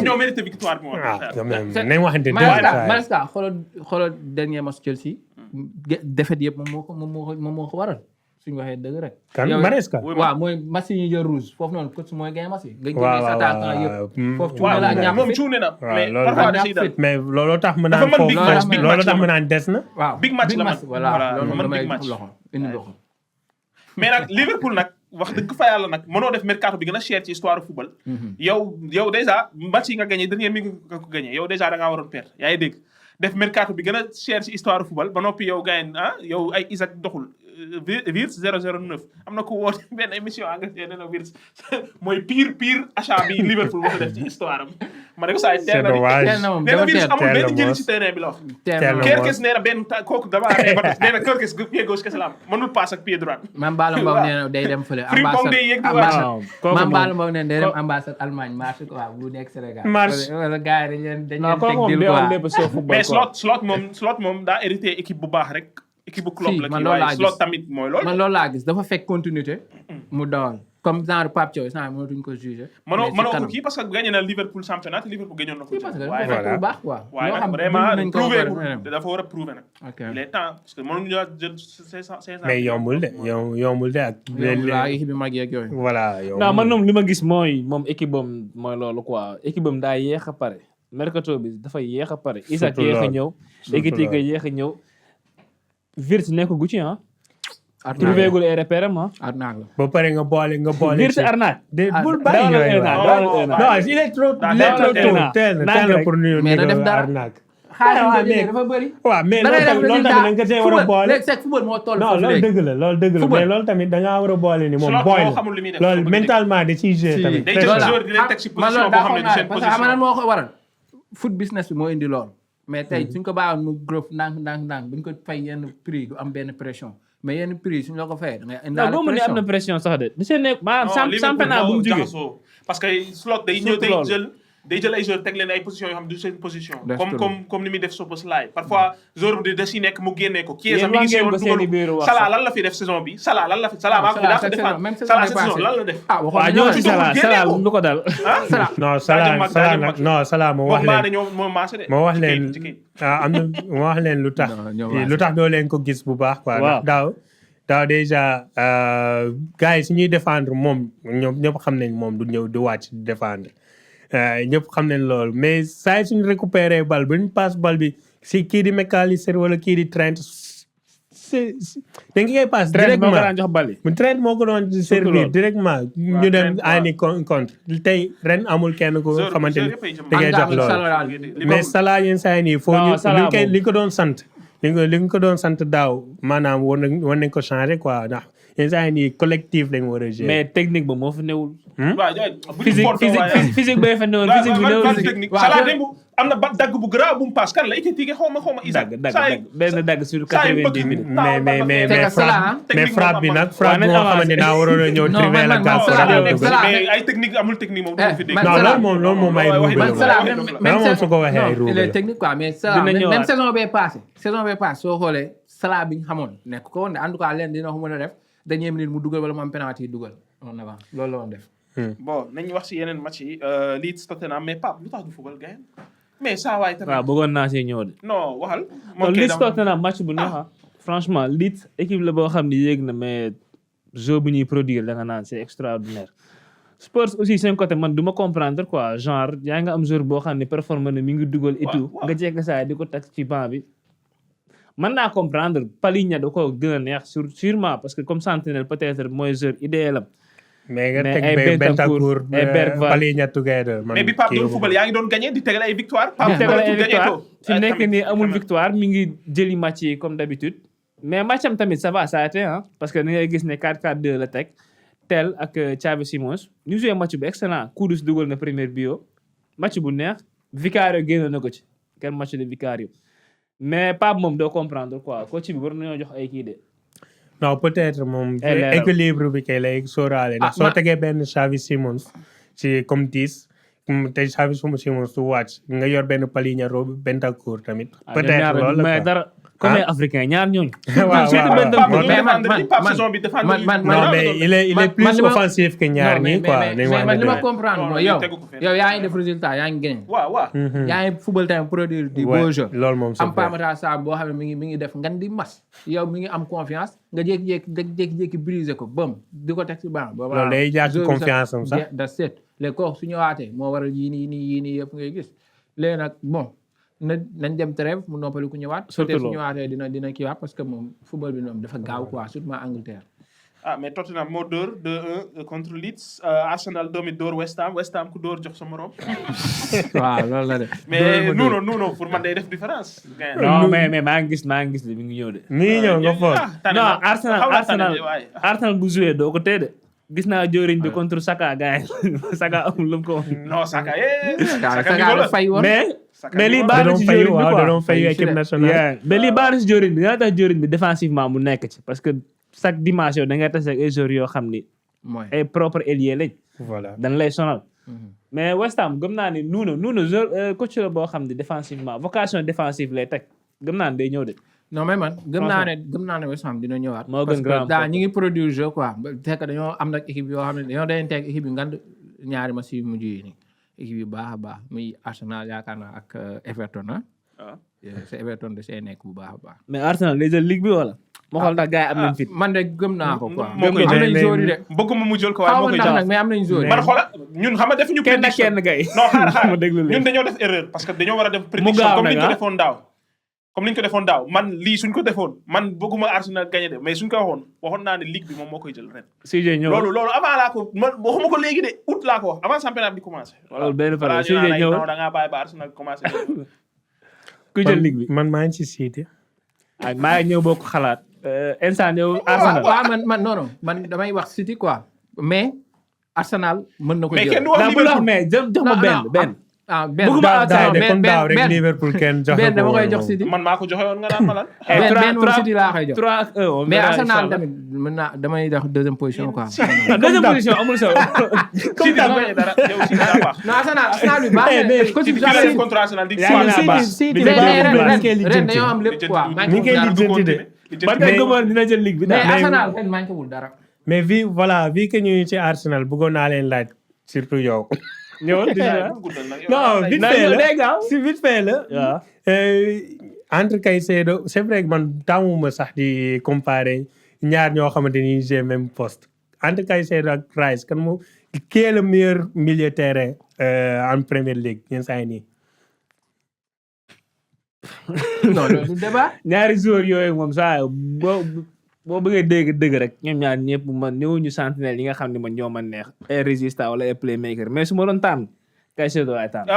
ñoo mérité victoire bi moo tax. quand même nañ waxante dëgg Maresca xoolal dernier match Chelsea défaite yëpp moom moo ko waral suñu waxee dëgg rek. kan Maresca. waaw mooy match yi ñu jël rouge foofu noonu coach mooy gagné match yi. waaw nga attaquant yëpp foofu cuune la ak ñàkk moom cuune na mais parfois da ciy dal. mais looloo tax ma naan dafa mën big foofu match, big looloo match tax la ma naan des na. waaw big match la voilà loolu man damay big match. loxo indi loxo. mais nag Liverpool nag wax dëgg fa yàlla nag mënoo def mercato bi gën a cher ci histoire football. yow déjà match yi nga gagné dernier mi nga ko gagné yow déjà da ngaa waroon perdre yaa ngi dégg def mercato bi gën a cher ci histoire football ba noppi yow gagné yow ay Isaac doxul. Wirtz 009 am na ku woote benn émission engrais nee na Wirtz mooy pire achat bi Liverpool war a def ci histoire am. ma ne ko saa yi teel na moom nee na Wirtz amul teel na benn njëriñ moos. ci terrain bi la wax. Teel na moos. Kerkes nee na benn kooku damaa nee na Kerkes pied gauche kese la am mënul passe ak pied droit. Mam Bala Mbow nee na day dem fële. Frimpong day yegg di wàcc. Mam Bala Mbow nee na day dem ambassade Allemagne marché quoi bu nekk Sénégal. Marche. wala gars yi dañ leen non kooku teg moom dil day am quoi. lépp soo football mais quoi. slot moom daa hérité équipe bu baax rek. équipe bu club Si, la man kii loolu laa waaye gis. slot tamit mooy loolu. man loolu laa gis dafa fekk continuité mu dawal comme genre Pape Thiaw saa mënatuñ ko juger. mënoo ko kii parce que gagné na Liverpool championnat te Liverpool gagnoon na ko. parce que dafa waaye fekk voilà. bu baax quoi. waaye yoo nag xam vraiment nañ ko prouvé ba pare. dafa war a prouvé nag. ok il est temps parce que mënuñu la jël 500. mais yombul de yombul de ak. waa équipe bi mag yeeg yooyu. voilà yombul. non man moom li ma gis mooy moom équipe bam mooy loolu quoi équipe bam daa yéex a pare mercato bi dafa yéex a pare. Isaac Surtout yéex a loolu. ñëw. Surtout équipe yi loolu. yéex a ñëw. Wirtz nekk gu ci arnaque trouvé gul ay repère am arnaque la. ba pare nga boole Wirtz arnaque. de bul dawal bàyyi yooyu un an, waaw. dawal un an. non il est trop Daa il est trop dawal un tôt an. teel na Naag rek. pour ñu Mais na def dara. arnaque. xaalis waaw, bi mais- dafa bëri. waaw mais da ngay def loolu tamit da nga cee war a boole. léegi c'est football moo toll non foofu loolu léegi. dëgg la loolu dëgg la Football. mais loolu tamit da ngaa war a boole ni moom Slot boy moo la xamul li muy def. loolu mentalement da ciy jouer Si. tamit. Day Très jël bien. joueur di leen teg si man position loolu boo xam ne d'accord du seen naa parce que xam nga lan position. moo ko waral foot business bi moo indi lool mais tey suñ ko bàyyoon mu growth ndànk buñ ko fay yenn prix du am benn pression mais yenn prix suñ la ko fayee da ngay non indaale boo mu ne am na pression. pression sax de. da see nekk maanaam Non, Liverpool championnat bu mu moo jugee. jaxasoo. parce que slot day ñëw Surtout loolu. day jël ay joueurs teg leen ay positions yoo xam ne du seen position. That's comme true. comme ni muy def Szoboszlai parfois joueur bi da si nekk mu génnee ko. Chiesa Yéen mi ngi si wax yoon ngeen ko seen i biir dugalu wax Salah sax. lan la fi def saison bi Salah lan la fi Salah maa ko daa ko cette defaan saison même saison Salah bi cette saison passée. lan la def. ah waxoon waaw nañu ñëw ci ne. Salah génne Salah ko. lu ko dal. Salah non Salah nag non Salah ma wax moom maa ne leen ñoo moom maase de. ma wax ci leen kayit, ci kayit. am na ma wax leen lu tax Non, ñoo waase. lu tax doo leen ko gis bu baax quoi Waaw. ndax daaw déjà gars yi su ñuy défendre moom ñëpp xam nañ moom du ñëw du wàcc di défendre ñëpp xam nañ loolu mais saa yi suñu récupéré bal ba ñu passe bal bi si kii di McAllister wala kii di Trent da nga koy passe Trent moo ko directement daan jox bali. mu Trent moo ko doon servir directement ñu dem ani contre tey ren amul kenn ko Joueur- xamante ni joueur yëpp ay jëm. da ngay jox Engagement loolu salarial. mais Salah yenn saa yi nii foo Non, ñu Salah moom. li ko doon sant li nga ko doon sant daaw maanaam war nañ ko changer quoi ndax yenn saa yi nii collectif lañ war a gérer. mais technique ba moo fa newul. waaw bu ñu fontoo waaye. physique bay fa newoon physique bi waaw newul. technique waaw, Salah je- démb am na ba dagg bu grave bu mu passe kan la Ekitike xaw ma Isaac. dagg benn dagg sur 90 minutes. mais C'est que Salah, frappe mais technique frappe bi moom nag am- frappe waaw, nañ boo avancé. xamante naa waroon a ñëw Non, triver la man carte Salah, Salah mais dugg. Salah- mais ay technique amul technique moom du Eh, fi dégg. man non Salah- loolu moom ay ruube man la Salah Vraiment, su ko waxee ay non, ruube il la. est technique quoi mais Salah Dina ñëwaat. même saison bee passé soo xoolee Salah bi ñu xamoon nekk ko woon de en tout cas leen dina ko mën a def dernière minute mu dugal wala mu am penalty dugal en avant loolu la woon def. bon nañu wax si yeneen match yi Leeds Tottenham mais Pape lu tax du football gayen mais saa waay tamit. waaw bëggoon naa see ñëw de. non waxal. kon Leeds Tottenham match bu neex franchement Leeds équipe la boo xam ne yéeg na mais jeu bu ñuy produire da nga naan c'est extraordinaire. Spurs aussi seen côté man du ma comprendre quoi genre yaa nga am joueur boo xam ne performé na mi ngi dugal et tout nga jekk saa di ko teg ci banc bi. mën naa comprendre Palhinha da ko gën a neex sûrement parce que comme Sentinelle peut-être mooy joueur idéal am. mais nga teg Bentancur Palhinha together. mais bi Pape doon football yaa ngi doon gagné di tegal ay victoire. Pape tegal ay victoire fi nekk nii amul victoire mi ngi jëli match yi comme d'habitude. mais match am tamit ça va ça a été parce que ni ngay gis ne 4-4-2 la teg Tel ak Xavi Simons ñu joué match bu excellent Kudus dugal na première bio match bu neex Vicario génn na ko ci quel match de Vicario mais Pape moom doo comprendre quoi coach bi war nañoo jox ay kii de. non peut-être moom équilibre bi kay lay sóoraale ndax soo tegee benn Xavi Simons ci comme 10 te Xavi Simons su wàcc nga yor benn Palhinha Bentancur tamit peut-être loolu la mais dara comme ay africain ñaar ñooñu. mais il est plus offensif que ñaar ñi quoi. mais man li ma comprendre mooy yow yaa ngi def résultat yaa ngi gagné. waaw yaa ngi football tamit produire du beau jeu. loolu moom am Pape Sarr boo xam ne mi ngi def ngan di mas yow mi ngi am confiance nga jékki-jékki briser ko bam di ko teg ci banc. loolu day jaar ci confiance am sax. da seet léegi kooku su ñëwaatee moo waral yii nii yëpp ngay gis léegi nag bon. nañ dem trêve mu noppali ku ñëwaat. surtout su ñëwaatee dina kiiwaat parce que moom football bi moom dafa gaaw quoi surtout Angleterre. mais Tottenham moo dóor 2-1 contre Leeds Arsenal doomi dóor West Ham ku dóor jox sa morom. waaw loolu la de. mais Nuno pour man day def différence. non mais maa ngi gis de mi ngi ñëw de. mi ngi ñëw nga foog. non Arsenal bu joué doo ko tee de. gis naa joriñ bi contre Saka gars yi Saka amul lu mu ko. non Saka Saka fay woon mais lii baax na ci joriñ bi quoi doon fay équipe nationale. mais lii baax na ci joriñ bi dina tax joriñ bi défensivement mu nekk ci parce que chaque dimanche yow da ngay tase ak ay joueurs yoo xam ni. ay propre ailier lañ. voilà dañ lay sonal. mais West Ham gëm naa ni Nuno joueur coach la boo xam ni défensivement vocation défensive lay teg gëm naa ni day ñëw de. non mais man gëm naa ne West Ham dina ñëwaat. moo gën grand parce que ñi ngi produire jeu quoi fekk dañoo am nag équipe yoo xam ne dañoo dañ teg équipe yu ngand ñaari match yu mujj yi nii équipe yu baax a baax muy Arsenal yaakaar naa ak Everton c'est Everton da see nekk bu baax a baax. mais Arsenal day jël ligue bi wala. moo xool ndax gars yi am nañ fit. man de gëm naa ko quoi. moo koy am nañ joueur yi de. bëgguma mu jël ko waaye moo koy xaw nag mais am nañ joueur yi. man xoola ñun xam nga defuñu prédiction kenn gay. non xaar ma déglu leen ñun dañoo def erreur parce que dañoo war a def prédiction comme ni ñu ko defoon daaw man lii suñ ko defoon man bëgguma Arsenal gagné de mais suñ ko waxoon naa ne ligue bi moom moo koy jël ren. CJ ñëw loolu avant laa ko man waxuma ko léegi de août laa ko wax avant championnat bi commencé. loolu benn pare CJ ñëw da ngaa bàyyi ba Arsenal commencé. ku jël ligue bi man maa ngi ci City. maa ngi ñëw bokk xalaat. instant yow Arsenal. waaw man damay wax City quoi mais Arsenal mën na ko jël. mais kenn du wax Liverpool mais jox ma benn. daaw rek Liverpool kenn joxe benn dama koy jox City. man maa ko joxe woon nga naan ma lan. benn moom City laa koy jox. 3-1 mais Arsenal tamit mën naa damay dox deuxième position quoi. deuxième position amul solo. City daa bañ dara yow City daa baax. non Arsenal bi baax na. City bi la contre Arsenal di. City ren dañoo am lépp quoi. mi ngi koy lijjanti de. ba tey gëmoon dina jël ligue bi mais Arsenal ren manqué wul dara. mais vu que ñu ci Arsenal bëggoon naa leen laaj surtout yow. ñëwal non vite fait la si vite fait la. waaw. entre Caicedo c'est vrai que man tàmmuma sax di comparer ñaar ñoo xamante ni j'ai même poste entre Caicedo ak Rice kan moo qui est le meilleur milieu terrain en Premier League yenn saa yi nii. non du débat. ñaari joueurs yooyu moom saa boo bëggee dégg rek ñoom ñaar ñëpp man ñëwuñu sentinelle yi nga xam ne man ñoo ma neex ay résistant wala ay playmaker mais su ma doon tànn Caicedo laay tànn.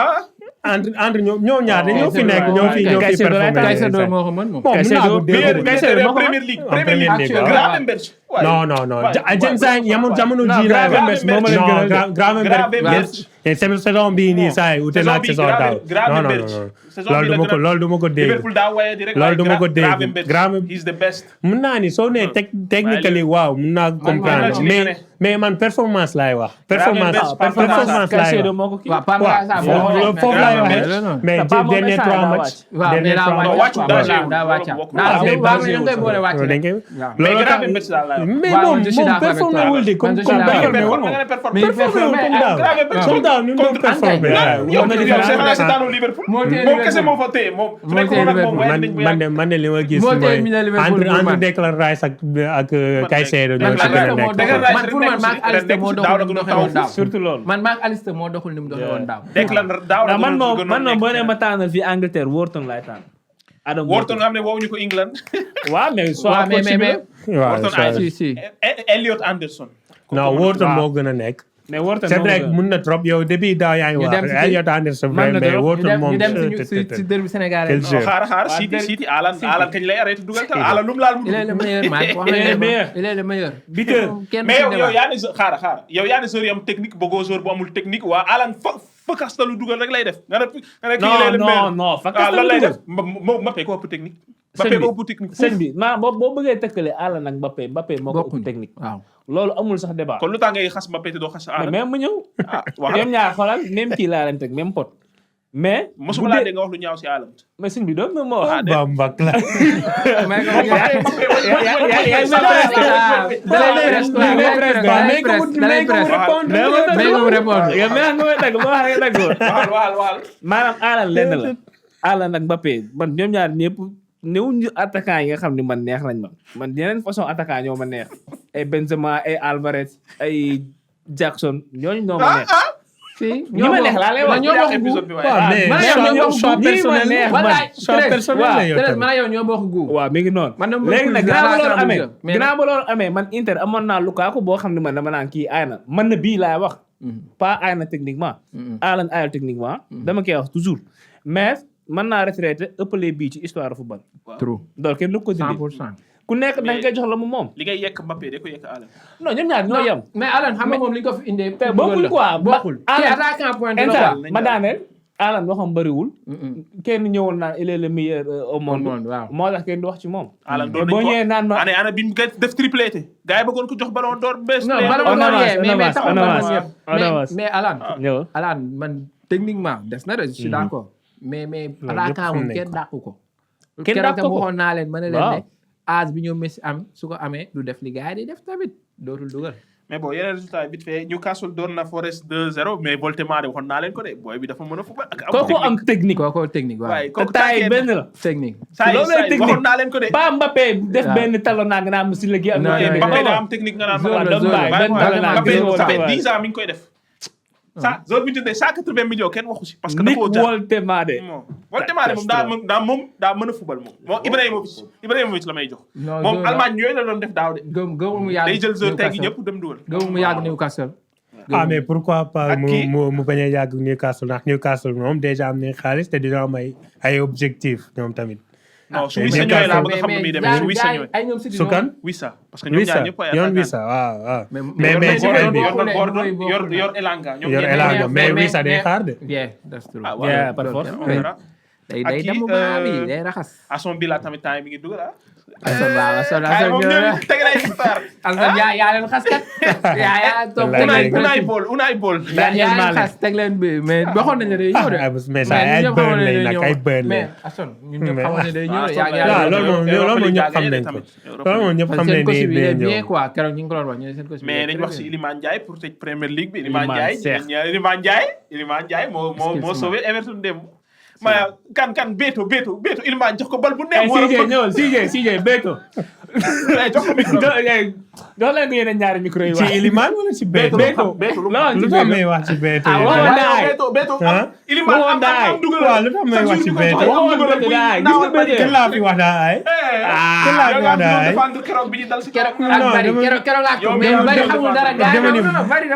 entre ñoo ñaar ñoo fi nekk ñoo fi Caicedo moo ko mën moom. Caicedo Premier League Premier League Gravenberch non non non waay, Jensen yamul jamono ji la Gravenberch moo ma leen gënal de. Gravenberch saison bii nii saa yi ute na ak saison daaw non non non loolu du ma ko dégg Liverpool daa waye di rek loolu du ma ko dégg Gravenberch is the best mun naa ni soo nee technically waaw mun naa comprendre mais man performance laay wax performance laay Caicedo wax moo ko kii. waaw Pape Moussa waaw foofu laay waxee mais Te Pape dernier Moussa 3 daa matchs waaw mais dernier daa 3 non, matchs wàccu daa wàcc bokkul. daa mais waaw mais dañ koy boole wàcc dañ koy waaw. mais loolu tax Gravenberch daal laa wax. mais waaw, moom je suis d'accord avec performé toi. wul di Man, je suis comme d'accord. daaw Performé nga ne performé. mais performé wul comme daaw Gravenberch comme daaw ni mu doon performé yow xanaa seetaanoo Liverpool moo téye moom kese Liverpool. moo fa téye moom su Moo nekkoon téye ak moom waaye nañ bu yàgg. man de li ma gis Moo mooy téye milieu Liverpool pour entre man. Declan Rice ak Caicedo ñoo Man, ci gën a Alisson moo nekk Declan Rice man pour man Marc Alister moo daaw la doxul ni mu gën a doxee woon daaw. surtout loolu. man Marc Alister moo doxul ni mu doxee woon daaw. Declan daaw la non man moom gënoon man moom boo nee nekk. ma tànnal fii Angleterre Wharton laay tànn. Adam Wharton nga xam ne woowuñu ko England. waaw mais soit waaw mais waaw Wharton ça- ay- si si. Elliot Anderson. non Wharton moo gën a nekk mais Wharton c'est moom vrai la. mun na trop yow depuis daaw yaa ngi Ñu wax dem ci Elliot Anderson Man na mais trop. Wharton moom ñu dem si derby sénégalais. Quel jeu. xaar Waa City Del- City Alan kañ lay arrêté dugal tal Alan lu mu laal mu il est le meilleur man wax Il est le meilleur. il est le meilleur. Buteur. kenn mais du yow si yow débat. yaa ne xaar yow yaa ne joueur yi am technique bëggoo joueur bu amul technique waa Alan fa kastalu dugal rek lay def nga ne kii lay le meilleur non fa lan lay def kastalu Mbappé ko ëpp technique Sëñ Mbappé bi, ko ëpp technique sëñ bi maa boo bëggee tëkkale Alan ak Mbappé moo ko bokkuñ ëpp technique. waaw. loolu amul sax débat. kon lu tax ngay xas Mbappé te doo xas mais Alan même mu ñëw. wax ñoom ñaar xoolal même kii laa leen teg même pot. mais. mosuma laa dégg nga wax lu ñaaw si Alan mais sëñ bi doon na ma wax. Bambak la may ko waxal maanaam Alan lenn la. Alan ak Mbappé man ñoom ñaar ñëpp néewuñu attaquant yi nga xam ne man neex nañ man yeneen façon attaquant ñoo ma neex ay Benzema ay Alvarez ay Jackson ñooñu ñoo ma neex. si ñi ma neex laa lay wax. ñoo bokk épisode bi waaw waaye mais choix personnel neex man man. choix personnel la yow tamit man ak yow ñoo bokk gu. waaw mi ngi noonu. man dama léegi nag bëgg ginnaaw ba loolu relation amee bu mais ginnaaw ba loolu amee man Inter amoon naa Lukaku boo xam ne man dama naan kii aay na man na bii laay wax. pas aay na techniquement. Alan aayal techniquement. dama koy wax toujours mais mën naa retraité ëppalee bii ci histoire du football. trop loolu kenn du ko dindi 100%. ku nekk da nga koy jox la mu moom. li ngay yekk Mbappé de ko yekk Alan non ñoom ñaar ñoo yem. mais Alan xam nga moom li ñu ko fi indee. te bokkul quoi bokkul. kii attaquant point de Inter la ma daaneel Alan waxam bëriwul. kenn ñëwoon naan il est le meilleur au monde. waaw. moo tax kenn du wax ci moom. Alan mais doon boo nañ ñëwee naan ma. ana bi mu def triplé gars yi bëggoon ko jox ballon d'or best non player. ballon on d'or avance, yee on mais avance, taxul on ballon avance, yëpp. on avance. mais Alan. ñëwal. Alan man techniquement des na de je suis d'accord. mais ñëpp attaquant xam moom nañ kenn ko. dàqu ko. Kenn keroog dàqu tam ko. waxoon naa leen ma ne leen Waaw. ne âge bi ñoom Messi am su ko amee du def li gars yi di def tamit dootul dugal. mais bon yeneen résultat yi vite fait Newcastle doon na Forest 2-0 mais Voltemade waxoon naa leen ko de booy bi dafa mën a football ak kooku am technique. kooku technique waaw. waaye te kooku taay benn la. technique. loolu lay technique. waxoon naa leen ko de ba Mbappé def waaw. benn talon naa nga naan mu si léegi am Non, na non, Mbappé non. daa am technique nga naan Zone la, Mbappé zone la. benn talon naa Mbappé gis ça fait nga 10 ans mi ngi koy def ça zone bi ñu tuddee 180 millions kenn waxu si parce que Nick dafa jaar Woltemade. Voltemade moom daa mën a football moom Ibrahimovic la may jox Non, moom zone la. Allemagne ñooyu la doon def daaw de gëmul mu yàgg day jël zone tey gi Newcastle. ñëpp dem dugal gëmul mu yàgg Newcastle. ah mais pourquoi pas Ak kii- mu bañ a yàgg Newcastle ndax Newcastle moom déjà am nañ xaalis te dina am ay objectif ñoom tamit non su mais Wissa ñëwee laa bëgg a xam mais nu muy demee su Wissa ñëwee ay ñoom City su kan Wissa parce que ñoom Wissa ñaar ñëpp ay yoon attaquant. Wissa waaw waaw Mais- mais ci mais- bi yor na mais- Gordon mais- yor mais- yor Elanga ñoom yor ñeent Elanga ñëpp. mais Wissa day xaar de yeah that's true. Ah, Yeah, par force. on verra. day Ak day kii, dem baa bi day raxas. Aston Villa tamit temps yi mi ngi dugal ah. Assane waaw ay moom ñoom teg lay star. Assane yaa leen xas kat. yaa toog Wallaay Unai Bol. yaa leen xas teg leen bi mais waxoon nañ ne day ñëw de. mais ça ay burn lay nag ay burn lay mais Assane ñun ñëpp xamoon ne day ñëw de. Assane yaa waaw Europa loolu moom League ñëpp xam gagné nañ ko tamit. loolu moom ñëpp xam seen nañ coach bi day est bien ñëw quoi keroog ñu ngi ko doon wax ñu ne seen coach bi. mais nañ wax si Iliman Ndiaye pour tëj Premier League bi. Iliman Cheikh. Iliman Ndiaye moo sauvé Everton démb. ma kan Beto Iliman jox ko bal bu neex. CJ ñëwal CJ Beto. jox ko micro. jox leen ko yeneen ñaari micro yi ci Iliman wala ci Beto Beto lu tax may wax ci Beto Ah, waaw, waaw. Beto ah Iliman am dugal. waaw lu tax may wax ci Beto kenn laa fi wax daa ay kenn laa fi wax daa ay keroog bi ñu dal si keroog Non, ak bari dama- keroog laa ko yow mais dama- bari xamul dara gars yi dama ni- non bari bari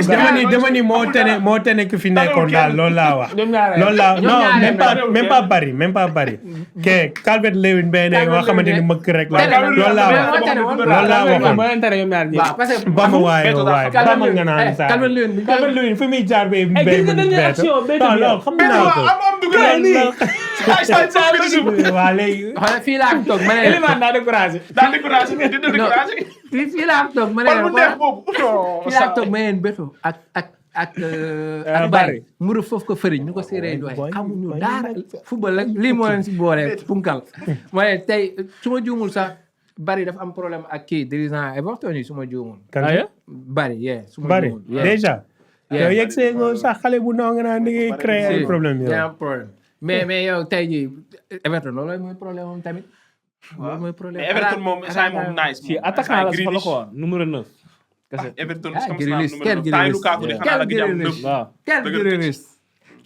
dama dama ni moo tene moo tene ki fi nekkoon daal loolu laa wax ñoom ñaar loolu laa non ñaareel même pas Barry ke Calvert-Lewin benn nga xamante ni mëkk rek la Tane, loolu laa wax loolu laa waxoon moo leen tere ñoom ñaar ñëpp. waaw parce que ba ma waaye ba ma nga naan saa Calvert-Lewin bi Calvert-Lewin fi muy jaar bay gis nga dernière action non non xam naa ko am dugal nii ay ci suuf waa léegi xoolal fii laa toog ma ne Elimane daa découragé. daa découragé mais dina découragé fii laa toog ma ne bal bu neex boobu fii laa toog ma ne Beto ak Barry muru foofu ko fëriñ ñu ko séeréer yi waaye xamuñu daara football rek lii moo leen si boole punkal mooy tey su ma juumul sax Barry dafa am problème ak kii dirigeant Everton yi su ma juumul Barry su ma Barry juumul déjà yow yegg see nga sax xale bu ndaw nga naan da ngay créer ay problème yow am problème mais yow tey jii Everton loolu mooy problème moom tamit loolu mooy problème mais Everton moom saa moom nice si attaquant la soxla ko numéro 9. kese Everton ah sama Grealish numéro taay Lukaku di xanaa la gi jàmm nëb waaw. quel Grealish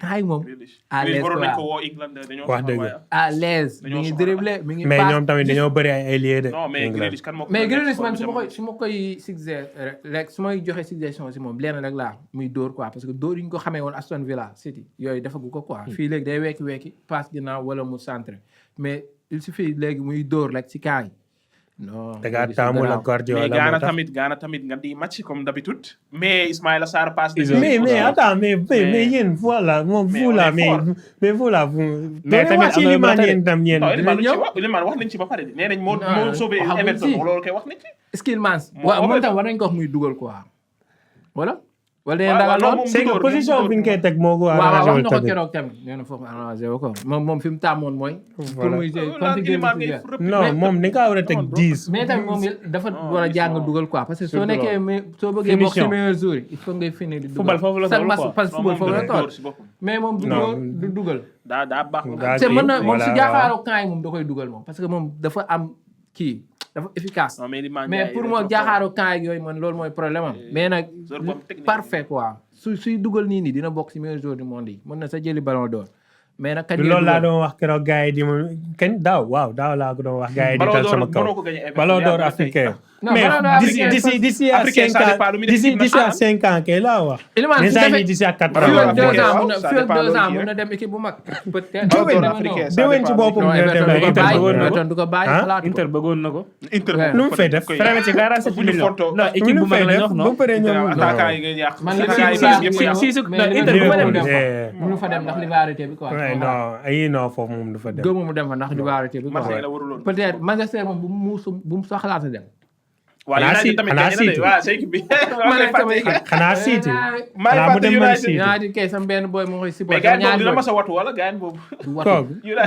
ay moom à l'aise waroon nañ ko quoi woo England dañoo wax dëgg à l'aise mi ngi dribblé mi ngi mais passe. ñoom tamit dañoo bëri ay ailier de non mais Grealish kan moo ko mais Grealish man su ma koy suggérer rek su may joxe suggestion si moom lenn rek laa muy dóor quoi parce que dóor yi ñu ko xamee woon Aston Villa City yooyu defagu ko quoi fii léegi day wekki passe ginnaaw wala mu centré mais il suffit léegi muy dóor rek si kaay non da ngaa taamu la Guardiola mais Ghana tamit nga di match comme d'habitude mais Ismaïla Sarr passe mais attends mais yéen voilà moom vous là mais vous là vous mais tamit am na Iliman yéen tam yéen Iliman wax nañ ci ba pare de nee nañ moo sauvé Everton loolu kay wax nañ ci Skillmans waaw moom tam war nañ ko wax muy dugal quoi voilà wala dañuy dalal lool c'est que position bi ñu koy teg moo ko waaw wax na ko keroog tamit nee na foofu arrangé ko moom fi mu tàmmoon mooy pour muy non moom ni nga war a teg 10 mais tamit moom dafa war a jàng dugal quoi parce que soo nekkee soo bëggee bokk ci meilleur jour il faut ngay finir di dugal football foofu la toll quoi parce que football foofu la toll mais moom du dugal daa baax te mën na moom si jaaxaaroo kaay moom da koy dugal moom parce que moom dafa am kii dafa efficace mais pour moo jaaxaaru kaay ak yooyu man loolu mooy problème am mais nag parfait quoi suy dugal nii dina bokk ci meilleur joueur du monde yi mën na sa jëli ballon d'or mais nag loolu laa doon wax keroog gars yi di ma kañ daaw laa ko doon wax gars yi di tal sama kaw ballon d'or africain mais d'ici à 5 ans kay laa wax d'ici à 4 ans mën na dem équipe bu mag peut-être déwén ci boppam du ko bàyyi xalaatu Inter bëggoon na ko. lu mu fay def Frère ci 47 millions. non équipe bu mag la ñu wax non. ba pare ñoom attaquant yi ngay yàq man Inter bu fa dem mënu fa dem ndax rivalité bi quoi non foofu moom du fa dem gëmu mu dem fa ndax rivalité bi peut-être Manchester moom bu mu xalaat dem waaw United tamit waaw c'est équipe bi xanaa City xanaa mu dem Man City United kay sam benn boy moo koy mais supporté gars boobu dina mas a watu wala gars boobu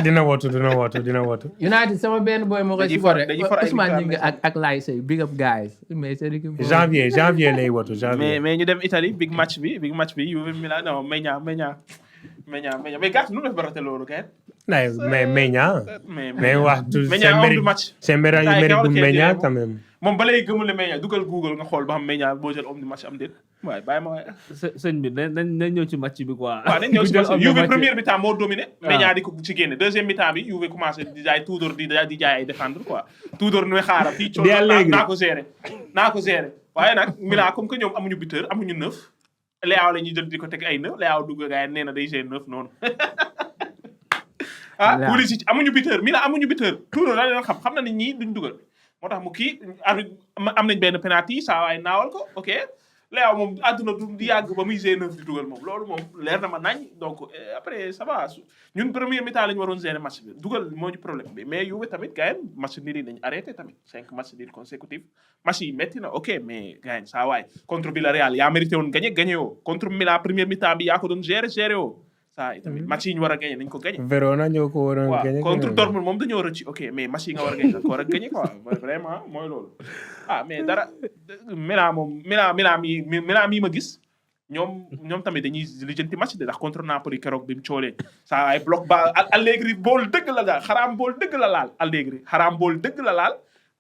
dina watu United sama benn boy moo koy supporté Ousmane Gningue ak Laye Seye big up guys mais c'est équipe janvier lay watu mais ñu dem Italie big match bi Juve Milan non mais gars nu def ba raté loolu gars mais mais wax c'est mérite du Meñña quand même moom ba léegi gëmul ne Meñña dugal Google nga xool ba xam Meñña boo jël homme du match am déet waaye bàyyi ma waaye sëñ bi nañ ñëw ci match bi quoi. waaw nañ ñëw ci match bi Juve première mi-temps moo dominé Meñña di ko ci génne deuxième mi-temps bi Juve commencé di jaay Tudor di jaay ay défendre quoi Tudor nu xaaral fii coono naa ko gérer waaye nag Milan comme que ñoom amuñu buteur amuñu neuf Leao la ñuy jël di ko teg ay neuf Leao dugg gars yi nee na day gérer neuf noonu Pulisic amuñu buteur Milan amuñu buteur Tudor daal leen xam na ni ñii duñ dugal moo tax mu kii am nañ benn penalty saa waay naawal ko ok Leao moom àdduna du di yàgg ba muy G9 di dugal moom loolu moom leer na ma nañ donc après ça va ñun premier mi-temps la ñu waroon gérer match bi dugal moo ñu problème bi mais Juve tamit gars yi match nul yi nañ arrêté tamit 5 match nul consécutif match yi métti na ok mais gars yi saa waay contre Villarreal yaa mérité woon gagné woo contre Milan premier mi-temps bi yaa ko doon gérer woo saa yi tamit match yi ñu war a gagné nañ ko gagné. Verona ñoo ko waroon gagné contre Dortmund moom dañoo rëcc ok mais match yi nga war a gagné da nga ko war a gagné quoi vraiment mooy loolu. mais dara Milan mi ma gis ñoom tamit dañuy lijjanti match de ndax contre Napoli keroog bi mu coolee saa ay bloc ba Allegri bool dëgg la daal xaraam bool dëgg la laal Allegri xaraam bool dëgg la laal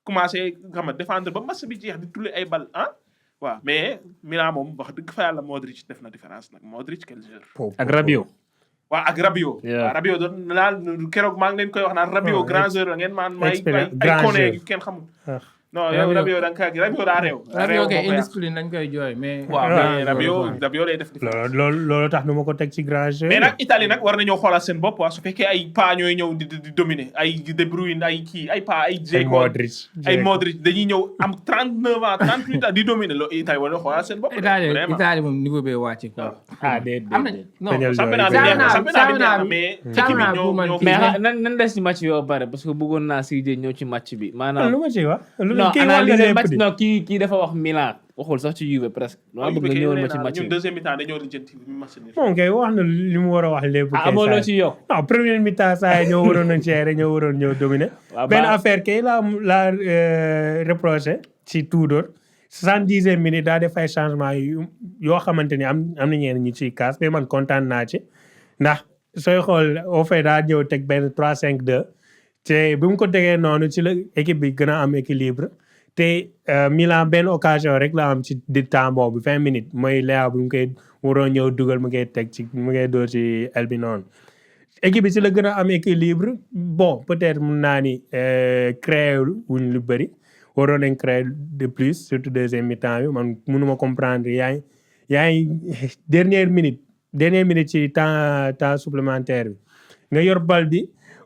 commencé xam nga défendre ba match bi jeex di tulli ay bal waaw mais Milan moom wax dëgg fa yàlla Modric def na différence nag Modric quel joueur. ak Rabiot. waaw ak Rabiot. waaw Rabiot doon naan keroog maa ngi leen koy wax naan Rabiot grand joueur la ngeen maan may ay Koné yu kenn xamul. non yow Rabiot da nga Rabiot daa réew. Rabiot kay indiscipline lañ koy jooy mais. waaw mais Rabiot day def. loolu tax nu ma ko teg ci grand jeu. mais nag Italie nag war nañoo xoolaat seen bopp su fekkee ay pas ñooy ñëw di dominer ay De Bruyne ay kii ay pas ay. ay Modric dañuy ñëw am 39 ans 38 ans di dominer loolu Italie war na xoolaat seen bopp. Italie moom niveau bee wàcc quoi. déedéet. am na non championnat bi mais mais nan des ci match bi ba pare parce que bëggoon naa CJ ñëw ci match bi maanaam. lu ma ci wax. non analyser match non kii dafa wax Milan waxul sax ci Juve presque. dama bëgg nga ñëwal ma ci match bi ñun deuxième mi-temps dañoo lijjanti match bi. moom kay wax na li mu war a wax lépp. amoo loo ci yokk. non première mi-temps saa yi ñoo waroon a gérer ñoo waroon ñëw dominer. benn affaire kay la reproché ci Tudor 70e minute daa def ay changement yoo xamante ni am na ñeneen ñi ciy kaas mais man kontaan naa ci ndax sooy xool au fait daa ñëw teg benn 3-5-2 te bi mu ko tegee noonu ci la équipe bi gën a am équilibre te Milan benn occasion rek la am ci di temps boobu 20 minutes mooy Leao bi mu koy waroon ñëw dugal mu ngay teg ci mu ngay dóor ci el bi noonu équipe bi ci la gën a am équilibre bon peut-être mun naa ni créer wuñ lu bëri waroon nañ créer de plus surtout deuxième mi-temps bi man mënuma comprendre yaa ngi dernière minute ci temps supplémentaire bi nga yor bal bi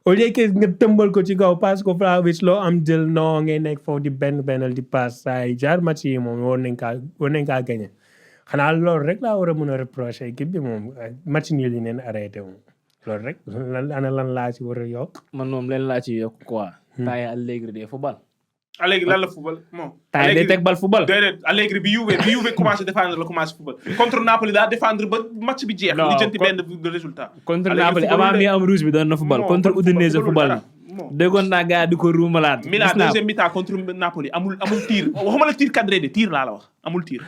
au lieu que nga tëmbal ko ci kaw parce que Vlahovic loo am jël non ngay nekk foofu di benn di passe saa yi jaar match yi moom war nañ kaa gagné xanaa loolu rek laa war a mën a reprocher équipe bi moom match nul yi neen arrêté moom loolu rek lan laa ci war a yokk. man moom leen laa ci yokk quoi. temps yi Allegri de football. Allegri lan la football moom. temps yi day teg bal football. déedéet Allegri bi Juve commencé défendre la commencé football contre Napoli daa défendre ba match bi jeex. non lijjanti benn résultat. contre Napoli avant mi am rouge bi doon na football. contre Udinese football na. déggoon naa gars di ko ruumalaat. Milan deuxième mi-temps contre Napoli amul tir waxuma la tir cadré de tir laa la wax amul tir.